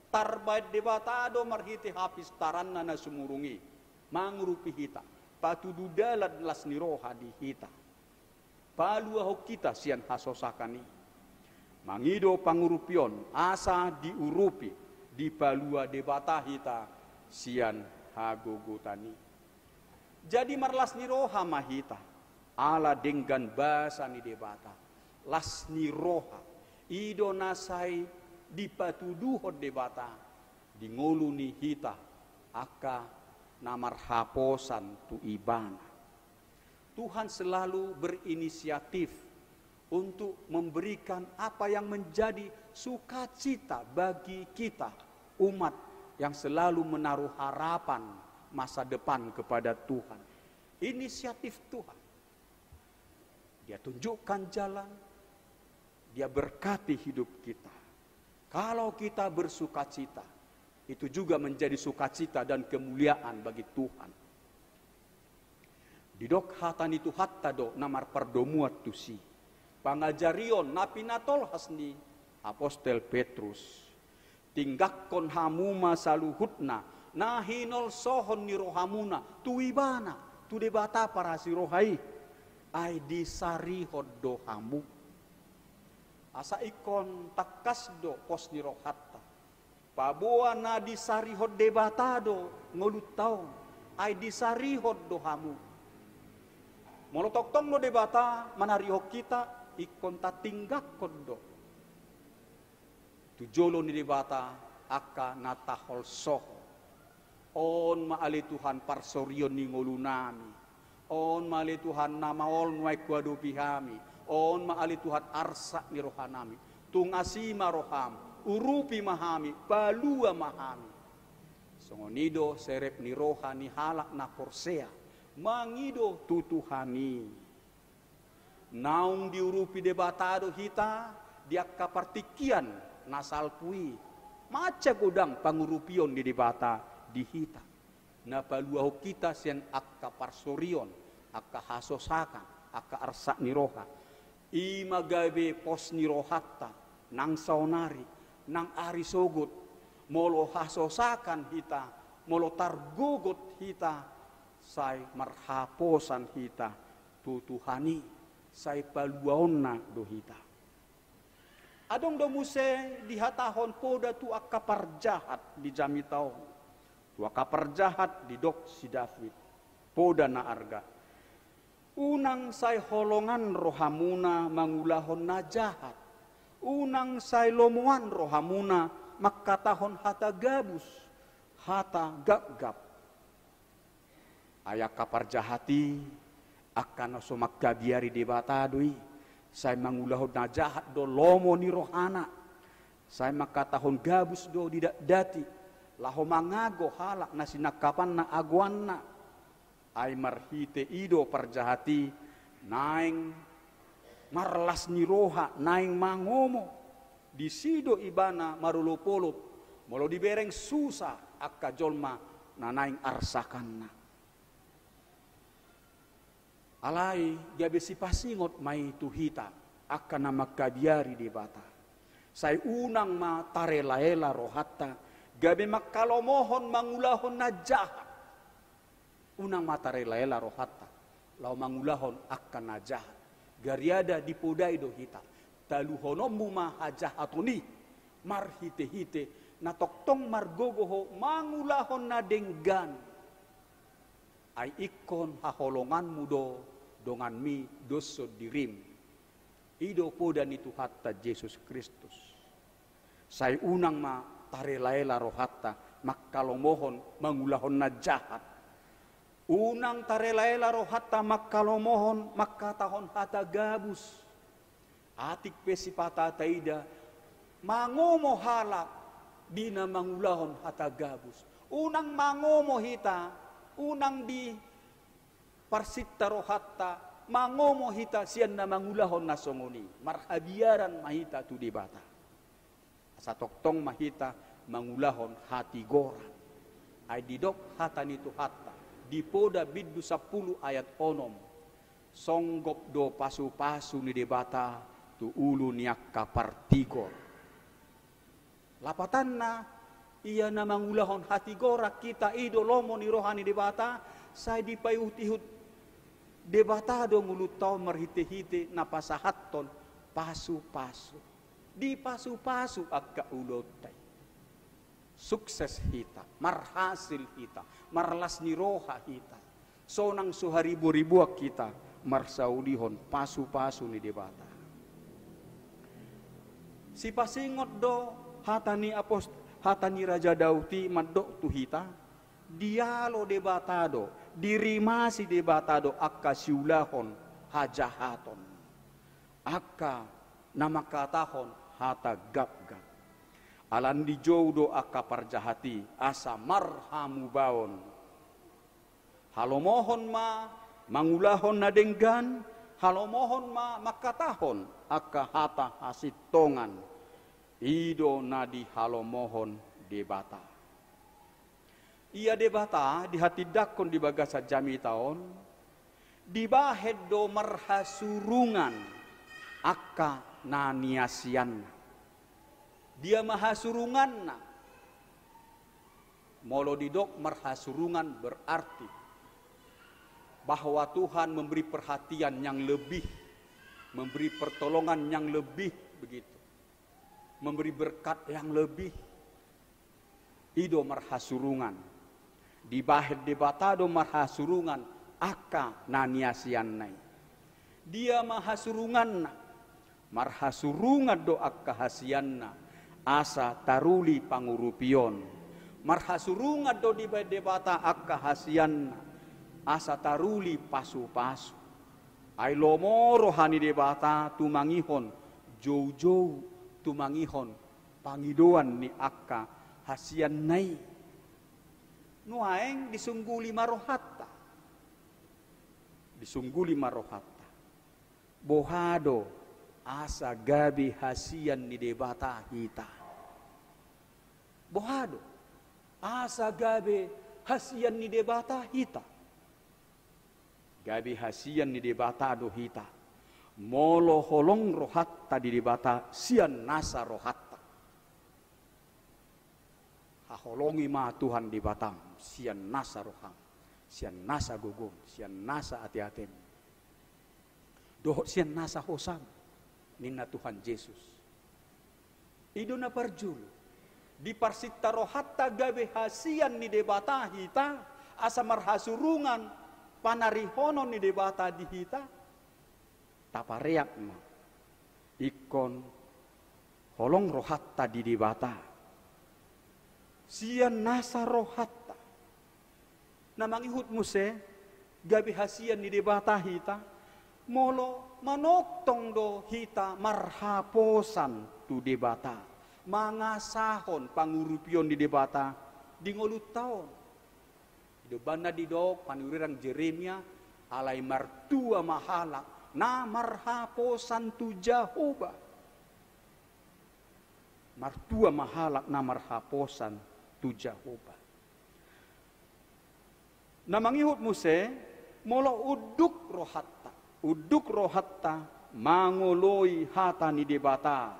Tarbaen Debata do marhite hapistaranna na sumurung i, mangurupi hita, patudu dalan las ni roha di hita. Paluahon hita sian hasosakan i. Mangido pangurupion, asa diurupi, dipalua Debata hita sian hagogotan i. Jadi marlas ni roha ma hita, ala denggan basa ni Debata. Las ni roha, i do na sai dipatuduhon Debata di ngolu ni hita, angka na marhaposan tu Ibana. Tuhan selalu berinisiatif untuk memberikan apa yang menjadi sukacita bagi kita, umat yang selalu menaruh harapan masa depan kepada Tuhan. Inisiatif Tuhan. Dia tunjukkan jalan, Dia berkati hidup kita. Kalau kita bersukacita, itu juga menjadi sukacita dan kemuliaan bagi Tuhan. Didok hata ni Tuhanta do na marpardomuan tusi. Pangajarion na pinatolhas ni apostel Petrus. Tinggakkon hamu ma saluhutna na hinolsohon ni rohamuna tu Ibana, tu Debata parasi roha i. Ai disarihon do hamu. Asa ingkon tangkas do pos ni rohanta. Paboa na disarihon Debata do ngolunta on, ai disarihon do hamu. Molo tongtong do Debata manarihon hita, ingkon tatinggakkon do tu jolo ni Debata angka na taholsohon. On ma ale Tuhan parsorion ni ngolunami. On ma ale Tuhan na maol nuaeng huadopi hami. On ma ale Tuhan arsak ni rohanami. Tung asi ma roham, urupi ma hami, palua ma hami. Songon i do serep ni roha ni halak na porsea mangido tu Tuhan i. Naung diurupi Debata do hita di angka partingkian na salpu i. Mansai godang pangurupion ni Debata di hita. Na paluahon hita sian angka parsorion, angka hasosakan, angka arsak ni roha. I ma gabe pos ni rohanta, nang saonari, nang ari sogot, molo hasosakan hita, molo targogot hita, sai marhaposan hita tu Tuhan i, sai paluaonna do hita. Adong do muse dihatahon poda tu angka parjahat di jamita on. Tu angka parjahat didok si David. Poda na arga. Unang sai holongan rohamuna mangulahon na jahat. Unang sai lomoan rohamuna mangkatahon hata gabus, hata gapgap. Ai angka parjahat i, angka na so mangkabiari Debata do i, sai mangulahon na jahat do lomo ni rohana, sai mangkatahon gabus do didakdati, laho mangago halak na sinangkapanna agoanna. Ai marhite i do parjahat i naeng marlas ni roha, naeng mangomo. Disi do ibana marolopolop, molo dibereng susa angka jolma na naeng arsakanna. Alai gabe sipasingot ma i tu hita angka na mangkabiari Debata. Sai unang ma tarelaela rohanta gabe mangkalomohon mangulahon na jahat. Unang ma tarelaela rohanta laho mangulahon angka na jahat. Gariada dipodai do hita, taluhononmu ma hajahaton i marhitehite na tongtong margogo ho mangulahon na denggan. Ai ingkon haholonganmu do donganmi doshon dirim. I do poda ni Tuhanta Jesus Kristus. Sai unang ma tarelaela rohanta mangkalomohon mangulahon na jahat. Unang tarelaela rohanta mangkalomohon mangkatahon hata gabus. Atik pe sipata taida, mangomo halak di na mangulahon hata gabus. Unang mangomo hita, unang diparsinta rohanta mangomo hita sian na mangulahon na songon i. Marhabiaran ma hita tu Debata. Asa tongtong ma hita mangulahon hatigoran. Ai didok hata ni Tuhanta di Poda bindu sampulu ayat onom. Songgop do pasupasu ni Debata tu ulu ni angka partigor. Lapatanna, ia na mangulahon hatigoran hita i do lomo ni roha ni Debata, sai dipaihutihut Debata do ngolunta on marhitehite na pasahathon pasupasu. Dipasupasu angka ulaonta i. Sukses hita, marhasil hita, marlas ni roha hita. Sonang so hariboriboan hita marsaulihon pasupasu ni Debata. Sipasingot do hata ni apost-, hata ni Raja Daud i mandok tu hita, dialo Debata do, dirimasi Debata do angka siulahon hajahaton. Angka na mangkatahon hata gapgap. Ala ni jou do angka parjahat i asa marhamubaon. Halomohon ma mangulahon na denggan, halomohon ma mangkatahon angka hata hasintongan. I do na dihalomohon Debata. Ia Debata dihatindangkon di bagasan jamita on, dibahen do marhasurungan angka na niasianna. Dia ma hasurunganna? Molo didok marhasurungan berarti bahwa Tuhan memberi perhatian yang lebih, memberi pertolongan yang lebih, begitu. Memberi berkat yang lebih. I do marhasurungan. Dibahen Debata do marhasurungan angka na niasianna i. Dia ma hasurunganna? Marhasurungan do angka hasianna asa taruli pangurupion. Marhasurungan do dibahen Debata angka hasianna asa taruli pasupasu. Ai lomo roha ni Debata tumangihon joujou, tumangihon pangidoan ni angka hasianna i. Nuaeng disungguli ma rohanta. Disungguli ma rohanta. Boha do asa gabe hasian ni Debata hita? Boha do asa gabe hasian ni Debata hita? Gabe hasian ni Debata do hita molo holong rohanta di Debata sian nasa rohanta. Haholongi ma Tuhan Debatam sian nasa roham, sian nasa gogom, sian nasa ateatem, dohot sian nasa hosam, ninna Tuhan Jesus. I do na parjolo, diparsinta rohanta gabe hasian ni Debata hita, asa marhasurungan panarihonon ni Debata di hita. Tapareak ma ingkon holong rohanta di Debata sian nasa rohanta. Na mangihut muse gabe hasian ni Debata hita, molo manongtong do hita marhaposan tu Debata, mangasahon pangurupion ni Debata di ngolunta on. Di umbahen na didok panurirang Jeremia, alai martua ma halak na marhaposan tu Jahowa. Martua ma halak na marhaposan tu Jahowa. Na mangihut muse, molo unduk rohanta, unduk rohanta mangoloi hata ni Debata.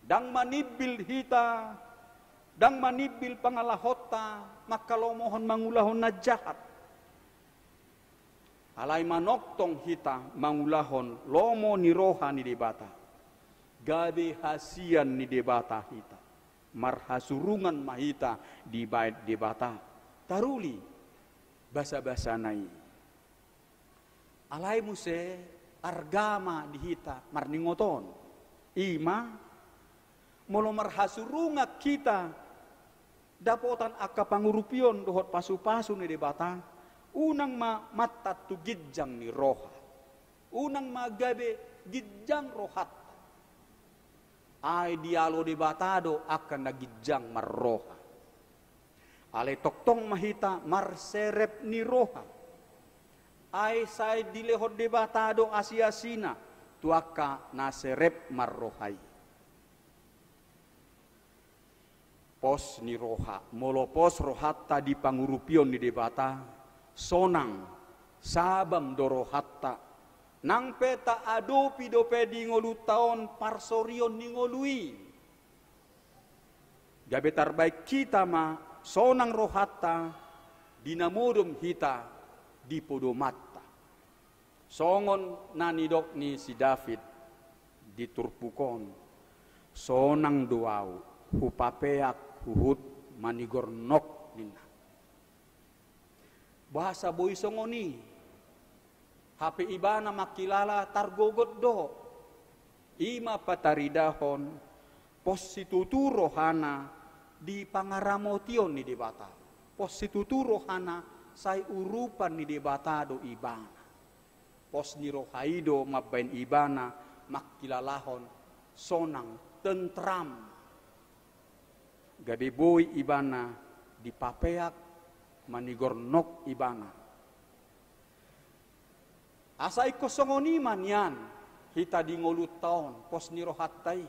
Ndang manimbil hita, ndang manimbil pangalahonta mangkalomohon mangulahon na jahat. Alai manongtong hita mangulahon lomo ni roha ni Debata. Gabe hasian ni Debata hita. Marhasurungan ma hita dibahen Debata. Taruli. basa-basana i. Alai muse arga ma di hita marningot on. I ma, molo marhasurungan hita dapotan angka pangurupion dohot pasu-pasu ni Debata, unang ma mantat tu ginjang ni roha. Unang ma gabe ginjang rohanta. Ai dialo Debata do angka na ginjang marroha. Alai tongtong ma hita marserep ni roha. Ai sai dilehon Debata do asi-asina tu angka na serep marroha i. Pos ni roha, molo pos rohanta di pangurupion ni Debata, sonang, sabam do rohanta, nang pe taadopi dope di ngolunta on parsorion ni ngolu i. Gabe tarbaen hita ma sonang rohanta di na modom hita di podomanta. Songon na nidok ni si David di turpuk on, sonang do ahu, hupapeak huhut manigor nok ninna. Boasa boi songon i? Hape ibana mangkilala targogot do. I ma pataridahon pos situtu rohana di pangaramotion ni Debata. Pos situtu rohana sai urupan ni Debata do ibana. Pos ni roha i do mambaen ibana mangkilalahon sonang, tentram. Gabe boi ibana dipapeak, manigor nok ibana. Asa ingkon songon i ma nian hita di ngolunta on, pos ni rohanta i.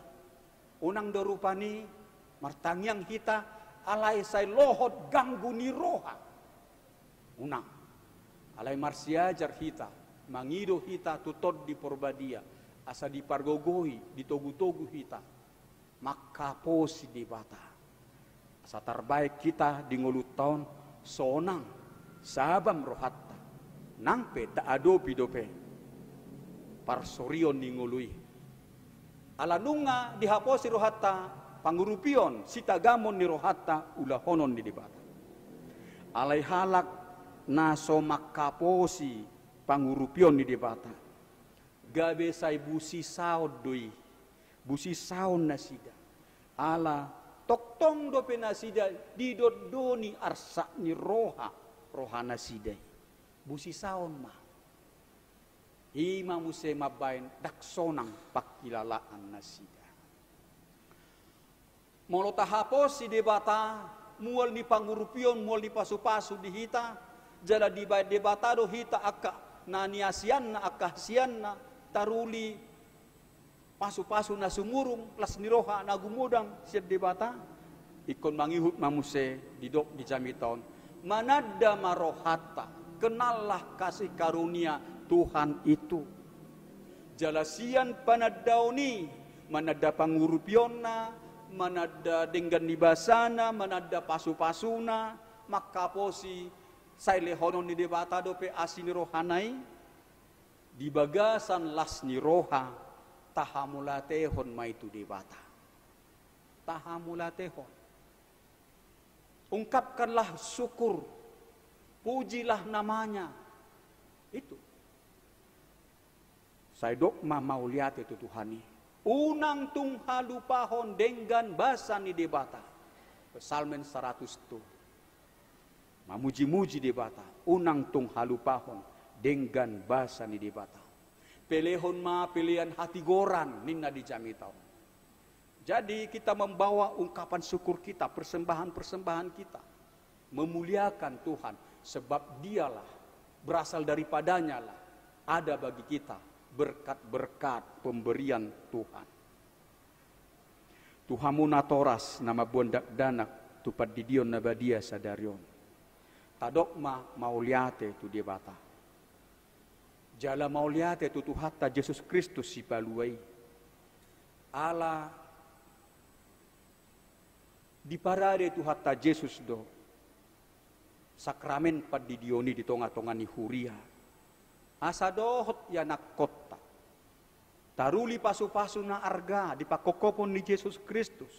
Unang do rupani martangiang hita alai sai lohot ganggu ni roha. Unang. Alai marsiajar hita, mangido hita tu Tondi Porbadia, asa dipargogoi, ditogu-togu hita mangkaposi Debata. Asa tarbaen hita di ngolunta on sonang, sabam rohanta, nang pe taadopi dope parsorion ni ngolu i. Ala nunga dihaposi rohanta pangurupion, sitagamon ni rohanta ulahonon ni Debata. Alai halak na so mangkaposi pangurupion ni Debata, gabe sai busisaon do i, busisaon nasida. Ala tongtong dope nasida didondoni arsak ni roha, roha nasida i. Busisaon ma. I ma muse mambaen ndang sonang pangkilalaan nasida. Molo tahaposi Debata, mual ni pangurupion, mual ni pasu-pasu di hita, jala dibaen Debata do hita angka na niasianna, angka hasianna, taruli pasu-pasu na sumurung, las ni roha na gumodang sian Debata. Ingkon mangihut ma muse didok di jamita on, mananda ma rohanta, kenallah kasih karunia Tuhan itu. Jala sian panandaon i, mananda pangurupionna, mananda denggan ni basana, mananda pasu-pasuna, mangkaposi sai lehonon ni Debata dope asi ni rohana i. Di bagasan las ni roha, tahamauliatehon ma i tu Debata. Tahamauliatehon. Ungkapkanlah syukur, pujilah namanya. Itu. Sai dok ma mauliate tu Tuhan i. Unang tung halupahon denggan basa ni Debata. Psalmen saratus tolu. Mamuji-muji Debata, unang tung halupahon denggan basa ni Debata. Pelehon ma pelean hatigoran ninna di jamita on. Jadi kita membawa ungkapan syukur kita, persembahan-persembahan kita. Memuliakan Tuhan, sebab Dialah, berasal daripadanya-lah, ada bagi kita berkat-berkat pemberian Tuhan. Tu hamu natoras na mamboan dakdanak tu pandidion na badia sadari on. Tadok ma mauliate tu Debata. Jala mauliate tu Tuhanta Jesus Kristus Sipalua i. Ala diparade Tuhanta Jesus do sakramen pandidion i di tonga-tonga ni huria. Asa dohot ianakkonta taruli pasu-pasu na arga di pangkophopon ni Jesus Kristus.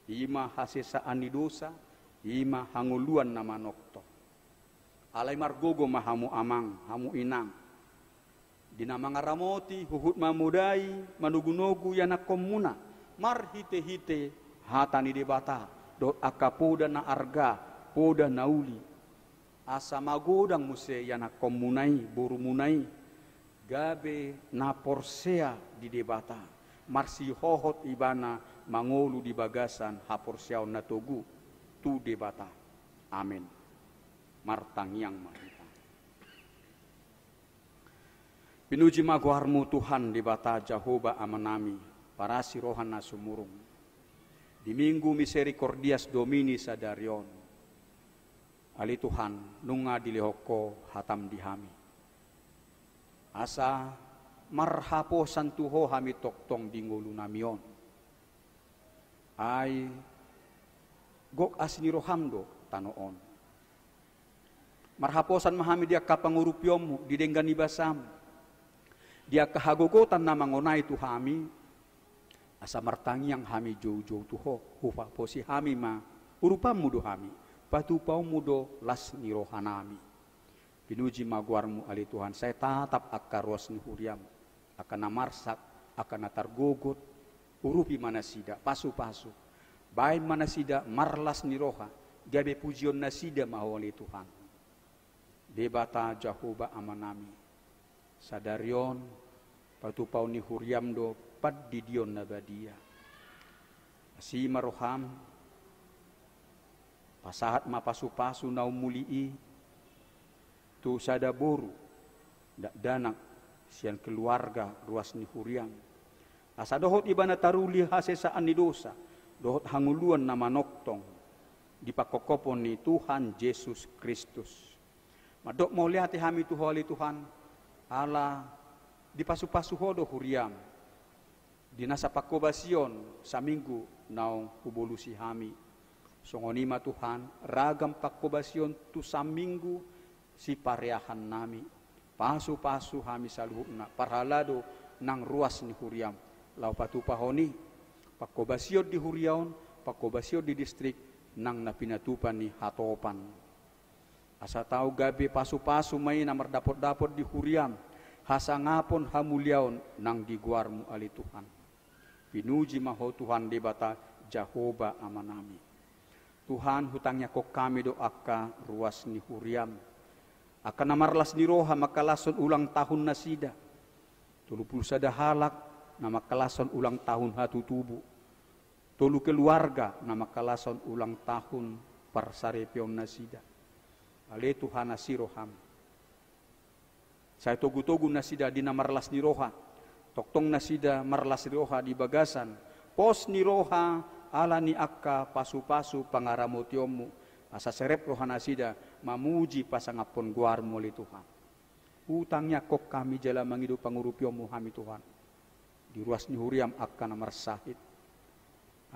I ma hasesaan ni dosa, i ma hangoluan na manongtong. Alai margogo ma hamu amang, hamu inang, di na mangaramoti, huhut mamodai, manogunogu ianakkonmuna, marhitehite hata ni Debata, dohot angka poda na arga, poda na uli. Asa magodang muse ianakkonmuna i, borumuna i, gabe na porsea di Debata, marsihohot ibana mangolu di bagasan haporseaon na togu tu Debata. Amen. Martangiang ma hita. Pinuji ma goarmu Tuhan Debata Jahowa Amanami, parasi roha na sumurung. Di Minggu Misericordias Domini sadari on, ale Tuhan, nunga dilehon Ho hatam di hami. Asa marhaposan tu Ho hami tongtong di ngolunami on. Ai gok asi ni roham do tano on. Marhaposan ma hami di angka pangurupionmu, di denggan ni basam, di angka hagogotan na mangonai tu hami, asa martangiang hami joujou tu Ho, hupaposi hami ma, urupanmu do hami, patupaonmu do las ni rohanami. Pinuji ma goarmu ale Tuhan, sai tatap angka ruas ni huriam, angka na marsak, angka na targogot, urupi ma nasida, pasupasu. Baen ma nasida marlas ni roha, gabe pujion nasida ma Ho ale Tuhan. Debata Jahowa Amanami, sadari on patupaon ni huriam do pandidion na badia. Asi ma roham, pasahat ma pasupasu na ummuli i, tu sada boru, dakdanak, sian keluarga ruas ni huriam. Asa dohot ibana taruli hasesaan ni dosa, dohot hangoluan na manongtong, di pangkophopon ni Tuhan Jesus Kristus. Mandok mauliate hami tu Ho ale Tuhan, ala dipasupasu Ho do huriam. Di nasa pangkobasion saminggu naung hubolusi hami. Songon i ma Tuhan, ragam pangkobasion tu saminggu sipareahannami. Pasupasu hami saluhutna, parhalado nang ruas ni huriam. Laho patupahon i, pangkobasion di huria on, pangkobasion di distrik, nang na pinatupa ni hatopan. Asa tau gabe pasupasu ma i na mardapotdapot di huriam, hasangapon hamuliaon nang di goarmu ale Tuhan. Pinuji ma Ho Tuhan Debata Jahowa Amanami. Tuhan, hutangiangkon hami do angka ruas ni huriam, angka na marlas ni roha mangkalashon ulang tahun nasida. Tolu pulu sada halak na mangkalashon ulang tahun hatutubu. Tolu keluarga na mangkalashon ulang tahun parsaripeon nasida. Ale Tuhan, asi roham. Sai togutogu nasida di na marlas ni roha. Tongtong nasida marlas ni roha di bagasan pos ni roha ala ni angka pasupasu pangaramotionmu. Asa serep roha nasida mamuji pasangaphon goarmu ale Tuhan. Hutangiangkon hami jala mangido pangurupionmu hami Tuhan. Di ruas ni huriam angka na marsahit.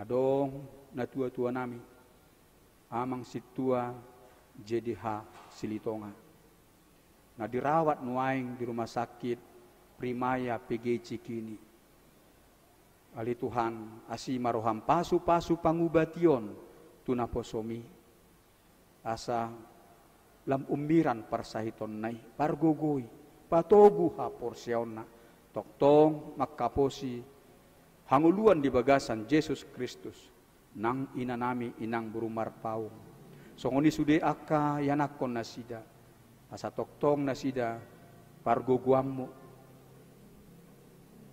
Adong natuatuanami, Amang Sintua J D H Silitonga, na dirawat nuaeng di rumah sakit Primaya P G I Cikini. Ale Tuhan, asi ma roham pasupasu pangubation tu naposomi. Asa lam ummiran parsahitonna i, pargogoi, patogu haporseaonna, tongtong mangkaposi hangoluan di bagasan Jesus Kristus, nang inanami inang boru Marpaung. Songon i sude angka ianakkon nasida, asa tongtong nasida pargogoanmu.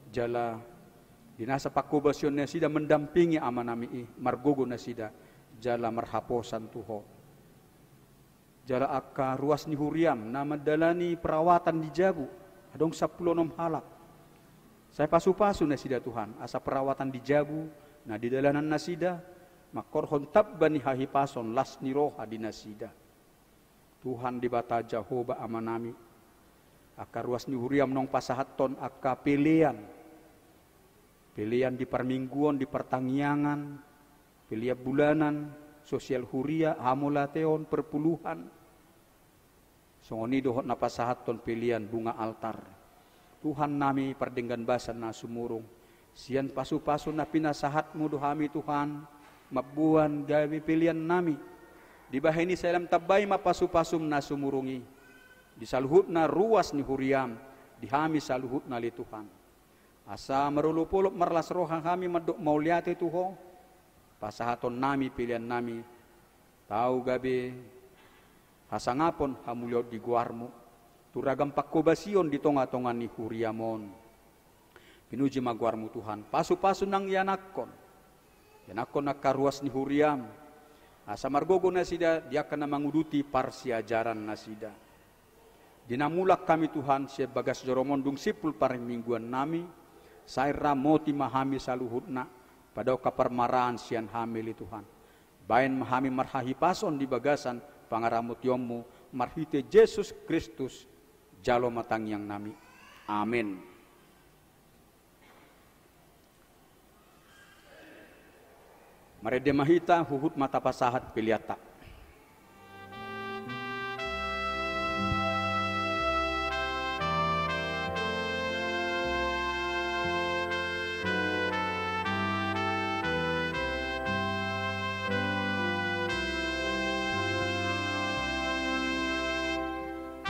Jala di nasa pangkobasion nasida mendampingi amanami i, margogo nasida, jala marhaposan tu ho. Jala angka ruas ni huriam na mandalani perawatan di jabu, adong sampulu onom halak. Sai pasupasu nasida Tuhan, asa perawatan di jabu na di dalanan nasida, mangkorhon tamba ni hahipason las ni roha di nasida. Tuhan Debata Jahowa amanami, angka ruas ni huriam naung pasahathon angka pelean. Pelean di parmingguon, di partangiangan, pelean bulanan, sosial huria, hamauliateon, perpuluhan. Songon i dohot na pasahathon pelean bunga altar. Tuhan nami pardenggan basa na sumurung, sian pasupasu na pinasahatmu do hami Tuhan, mamboan gabe pelean nami. Dibahen i sai lam tambai ma pasu-pasum na sumurung i di saluhutna ruas ni huriam, di hami saluhutna ale Tuhan. Asa marolop-olop marlas roha hami mandok mauliate tu Ho, pasahaton nami pelean nami, tau gabe hasangapon hamuliaon di goarmu, tu ragam pangkobasion di tonga-tonga ni huriam on. Pinuji ma goarmu Tuhan, pasu-pasu nang ianakkon, ianakkon angka ruas ni huriam, asa margogo nasida di angka na manguduti parsiajaran nasida. Di na mulak hami Tuhan sian bagas joroMon dung simpul parmingguan nami, sai ramoti ma hami saluhutna, padaohon parmaraan sian hami ale Tuhan. Baen ma hami marhahipason di bagasan pangaramotionMu, marhite Jesus Kristus, jalo ma tangiang nami. Amen. Marende ma hita, huhut ma tapasahat peleanta.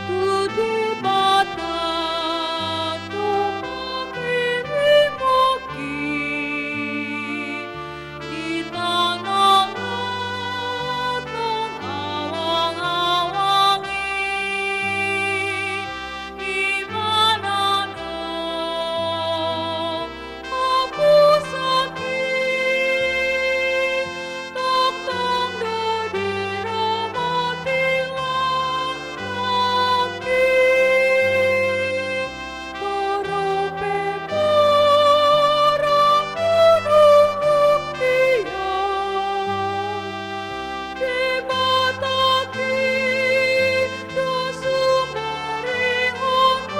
Tu Debata tumangihon hami di tangahna awang-awang i, Ibana do haposan i, tongtong do diramoti langit i. Torop pe marangkup ia, Debata i do sumurung i.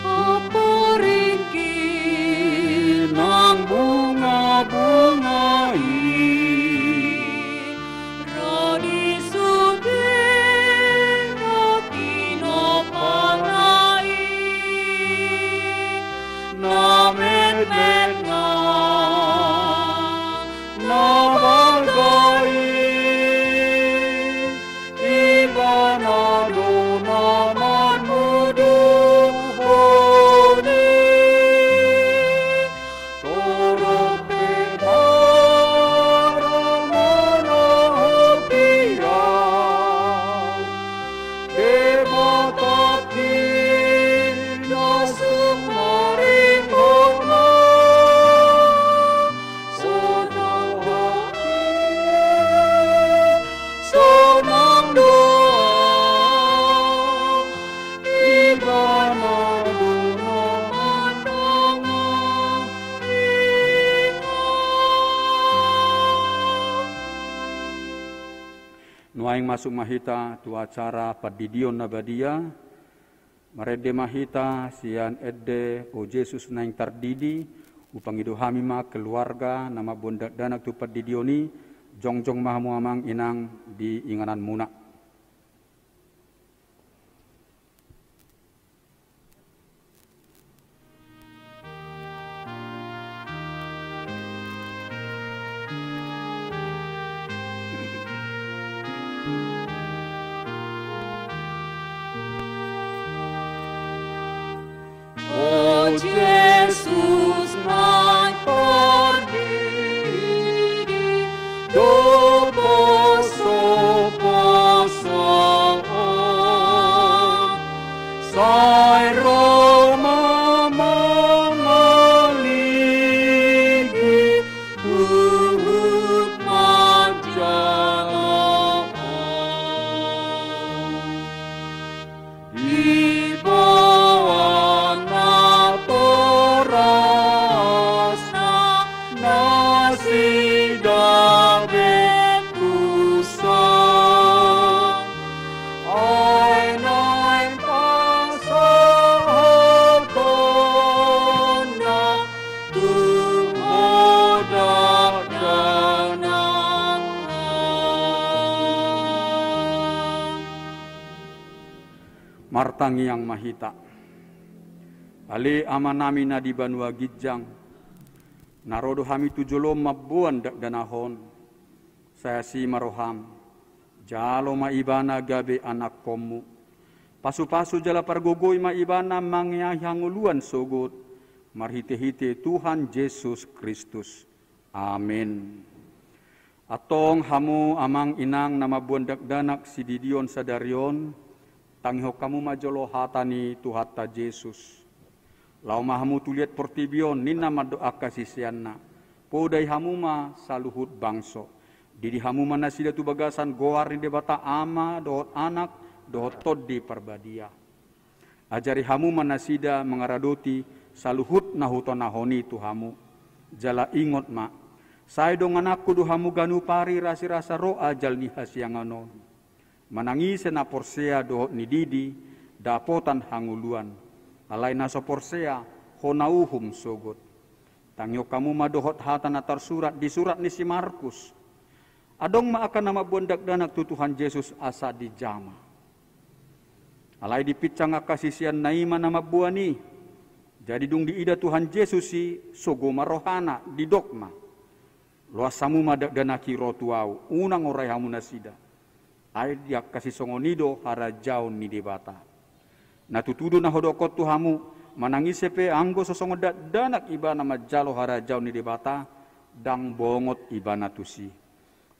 Amporik i nang bunga-bunga i, ro di sude na tinompana i, na metmet nang na balga i. Ibana do na marmuduhon i. Torop pe marangkup ia, Debata i do sumurung i. Sonang do, sonang do, Ibana do na mandanganingon. Nuaeng masuk ma hita tu acara pandidion na badia. Marende ma hita sian ende O Jesus naeng tardidi. Hupangido hami ma keluarga na mamboan dakdanak tu pandidion i, jongjong ma hamu amang inang di ingananmuna. Ida bentusa, ai naeng pasahatonna tu ho dakdanak. Martangiang ma hita. Ale Amanami na di banua ginjang, na ro do hami tu joloM mamboan dakdanak on. Sai asi ma rohaM, jalo ma ibana gabe anakkonMu. Pasupasu jala pargogoi ma ibana mangeahi hangoluan sogot, marhitehite Tuhan Jesus Kristus. Amen. Antong hamu amang inang na mamboan dakdanak sididion sadari on, tangihon hamu ma jolo hata ni Tuhanta Jesus. Laho ma hamu tu liat portibi on, ninna mandok angka siseanna: Podai hamu ma saluhut bangso. Didi hamu ma nasida tu bagasan goar ni Debata Ama dohot Anak dohot Tondi Parbadia. Ajari hamu ma nasida mangaradoti saluhut na hutonahon i tu hamu. Jala ingot ma, sai dongananku do hamu ganup ari rasirasa ro ajal ni hasiangan on. Manang ise na porsea dohot nididi, dapotan hangoluan. Alai na so porsea, hona uhum sogot. Tangihon hamu ma dohot hata na tarsurat di surat ni si Markus. Adong ma angka na mamboan dakdanak tu Tuhan Jesus asa dijama. Alai dipinsang angka siseanna i ma na mamboan i. Jadi dung diida Tuhan Jesus i, sogo ma rohana, didok ma: Loas hamu ma dakdanak i ro tu Ahu, unang orai hamu nasida. Ai di angka sisongon i do harajaon ni Debata. Na tutu do na hudok tu hamu, manang ise pe anggo so songon dakdanak ibana manjalo harajaon ni Debata, ndang bongot ibana tusi.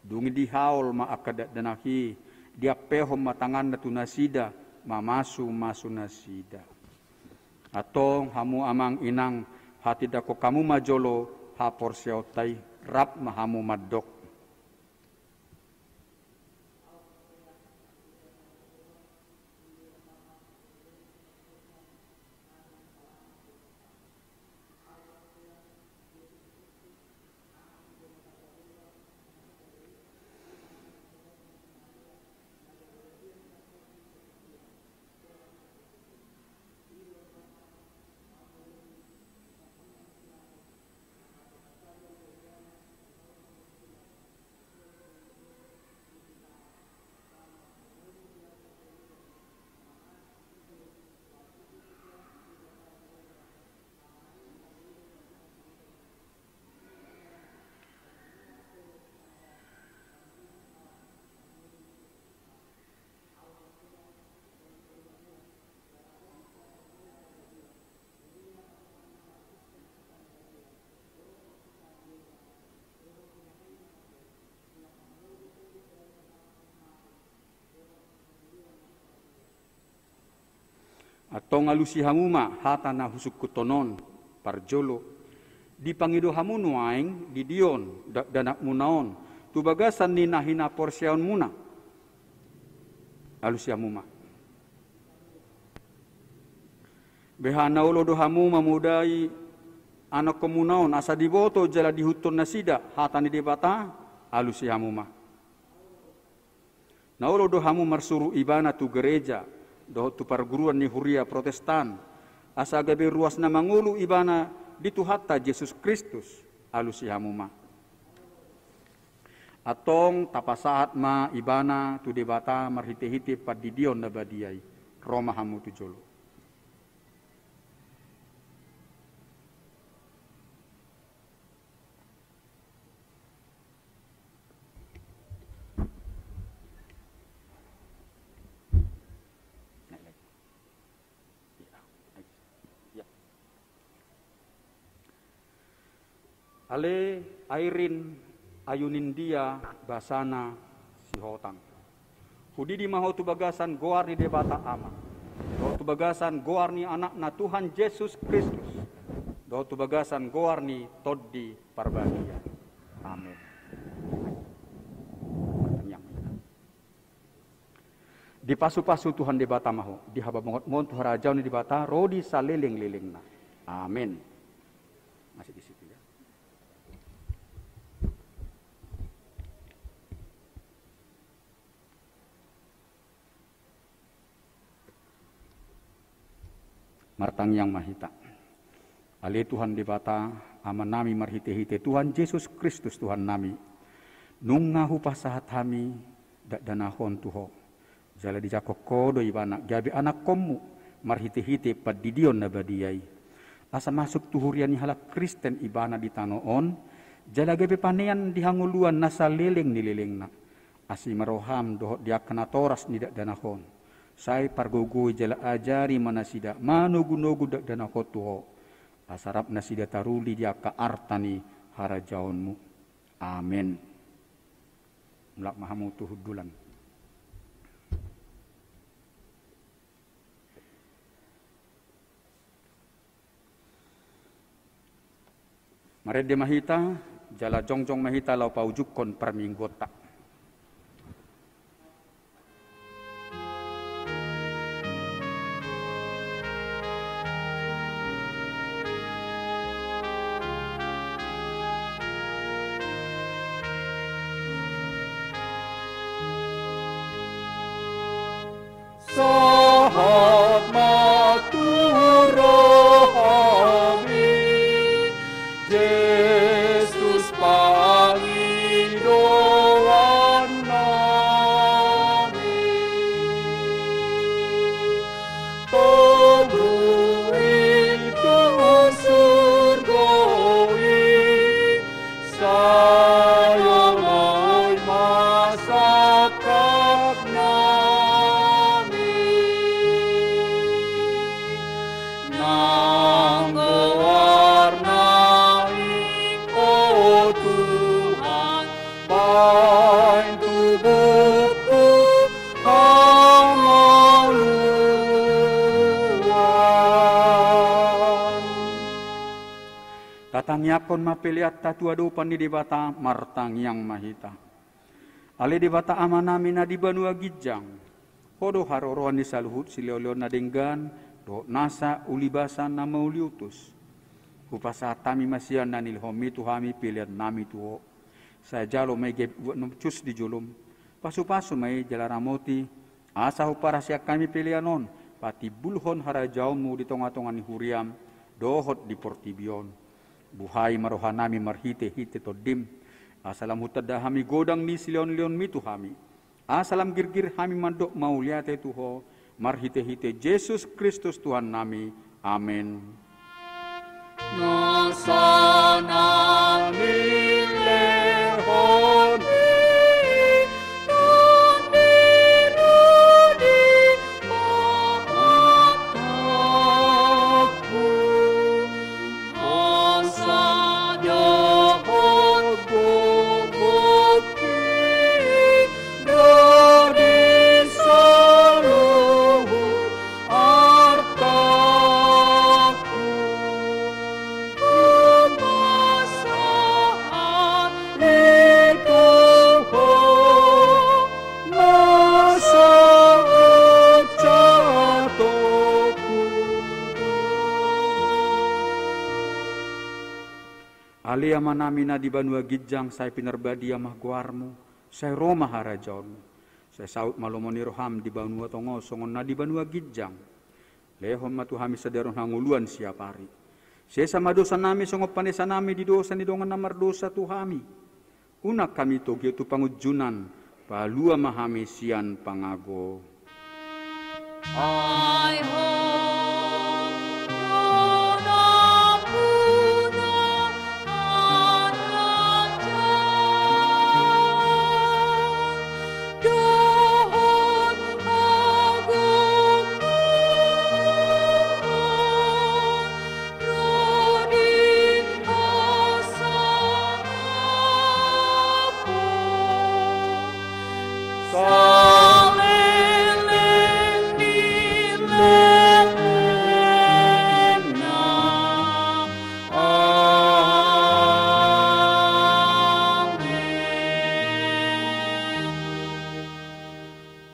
Dung i dihaol ma angka dakdanak i, diampehon ma tanganna tu nasida, mamasumasu nasida. Antong hamu amang inang, hatindangkon hamu ma jolo haporseaonta i, rap ma hamu mandok. Antong alusi hamu ma hata na husungkunhon on. Parjolo, dipangido hamu nuaeng didion dakdanakmuna on tu bagasan ni na hinaporseaonmuna. Alusi hamu ma. Beha na olo do hamu mamodai anakkonmuna on asa diboto jala diihuthon nasida hata ni Debata? Alusi hamu ma. Na olo do hamu marsuru ibana tu gereja dohot tu parguruan ni huria Protestan, asa gabe ruas na mangolu ibana di Tuhanta Jesus Kristus? Alusi hamu ma. Antong tapasahat ma ibana tu Debata marhitehite pandidion na badia i. Ro ma hamu tu jolo. Ale Airin, Ayunindia, Basana Sihotang. Hudidi ma ho tu bagasan goar ni Debata Ama, dohot tu bagasan goar ni Anakna Tuhan Jesus Kristus, dohot tu bagasan goar ni Tondi Parbadia. Amen. Dipasupasu Tuhan Debata ma ho, dihababongot ma ho tu harajaon ni Debata ro di salelenglelengna. Amen. Masih di situ ya. Martangiang ma hita. Ale Tuhan Debata, Amanami marhite-hite Tuhan Jesus Kristus Tuhannami, nunga hupasahat hami dakdanahon tu Ho. Jala dijangkon Ho do ibana gabe anakkonmu marhite-hite pandidion na badia i, asa masuk tu huria ni halak Kristen ibana di tano on, jala gabe panean di hangoluan na saleleng ni lelengna. Asi ma roham dohot di angka natoras ni dakdanahon. Sai pargogoi jala ajari ma nasida manogu-nogu dakdanahon tu Ho, asa rap nasida taruli di angka arta ni harajaonmu. Amen. Mulak ma hamu tu hundulan. Marende ma hita, jala jongjong ma hita laho paujungkon parmingguonta. Sahat ma tu rohami, Jesus pangidoannami. Togu i tu surgo i, sai oloi ma sangkapnami. Nang goarna i, o Tuhan, baen tubuhku hangoluan. Tatangiangkon ma peleanta tu adopan ni Debata, martangiang ma hita. Ale Debata Amanami na di banua ginjang, Ho do haroroan ni saluhut silehon-lehon na denggan dohot nasa ulibasa na mauliutus. Hupasahat hami ma sian na nilehonmi tu hami peleannami tu Ho. Sai jalo ma i gabe uap na cus di jolom. Pasu-pasu ma i jala ramoti, asa huparhaseang hami pelean on patimbulhon harajaonmu di tonga-tonga ni huriam dohot di portibi on. Buhai ma rohanami marhite-hite Tondim, asa lam hutanda hami godang ni silehon-lehonmi tu hami, asa lam girgir hami mandok mauliate tu Ho, marhite-hite Jesus Kristus Tuhannami. Amen. Nasa na nilehonmi, Tondim, rodi, pamatangku, hosa dohot gogongki, ro di saluhut artangku, hupasahat i tu Ho, nasa jatokku. Ale Amanami na di banua ginjang, sai pinarbadia ma goarmu, sai ro ma harajaonmu, sai saut ma lomo ni roham di banua tonga on songon na di banua ginjang. Lehon ma tu hami sadari on hangoluan siapari. Sesa ma dosanami songon panesanami di dosa ni dongan na mardosa tu hami. Unang hami togihon tu pangunjunan, palua ma hami sian pangago. Ai Ho do nampuna harajaon dohot hagogoon, ro di hasangapon saleleng ni lelengna. Amen.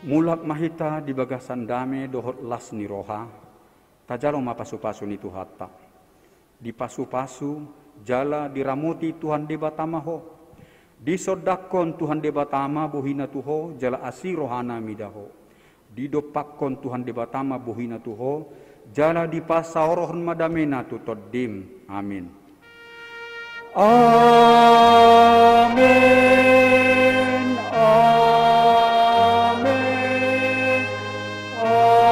Mulak ma hita di bagasan dame dohot las ni roha. Tajalo ma pasu-pasu ni Tuhanta. Dipasu-pasu jala diramoti Tuhan Debata ma ho. Disondangkon Tuhan Debata ma bohina tu ho jala asi rohana mida ho. Didompakkon Tuhan Debata ma bohina tu ho Jala dipasaorhon ma damena tu tondim. Amin. Amin, amin, amin.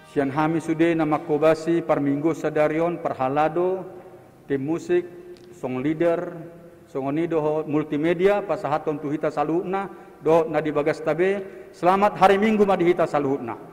Sian hami sude na manghobasi parmingguon sadari on, parhalado, tim musik, song leader, songon i dohot multimedia, pasahathon tu hita saluhutna, dohot na di bagasta be, selamat hari Minggu ma di hita saluhutna.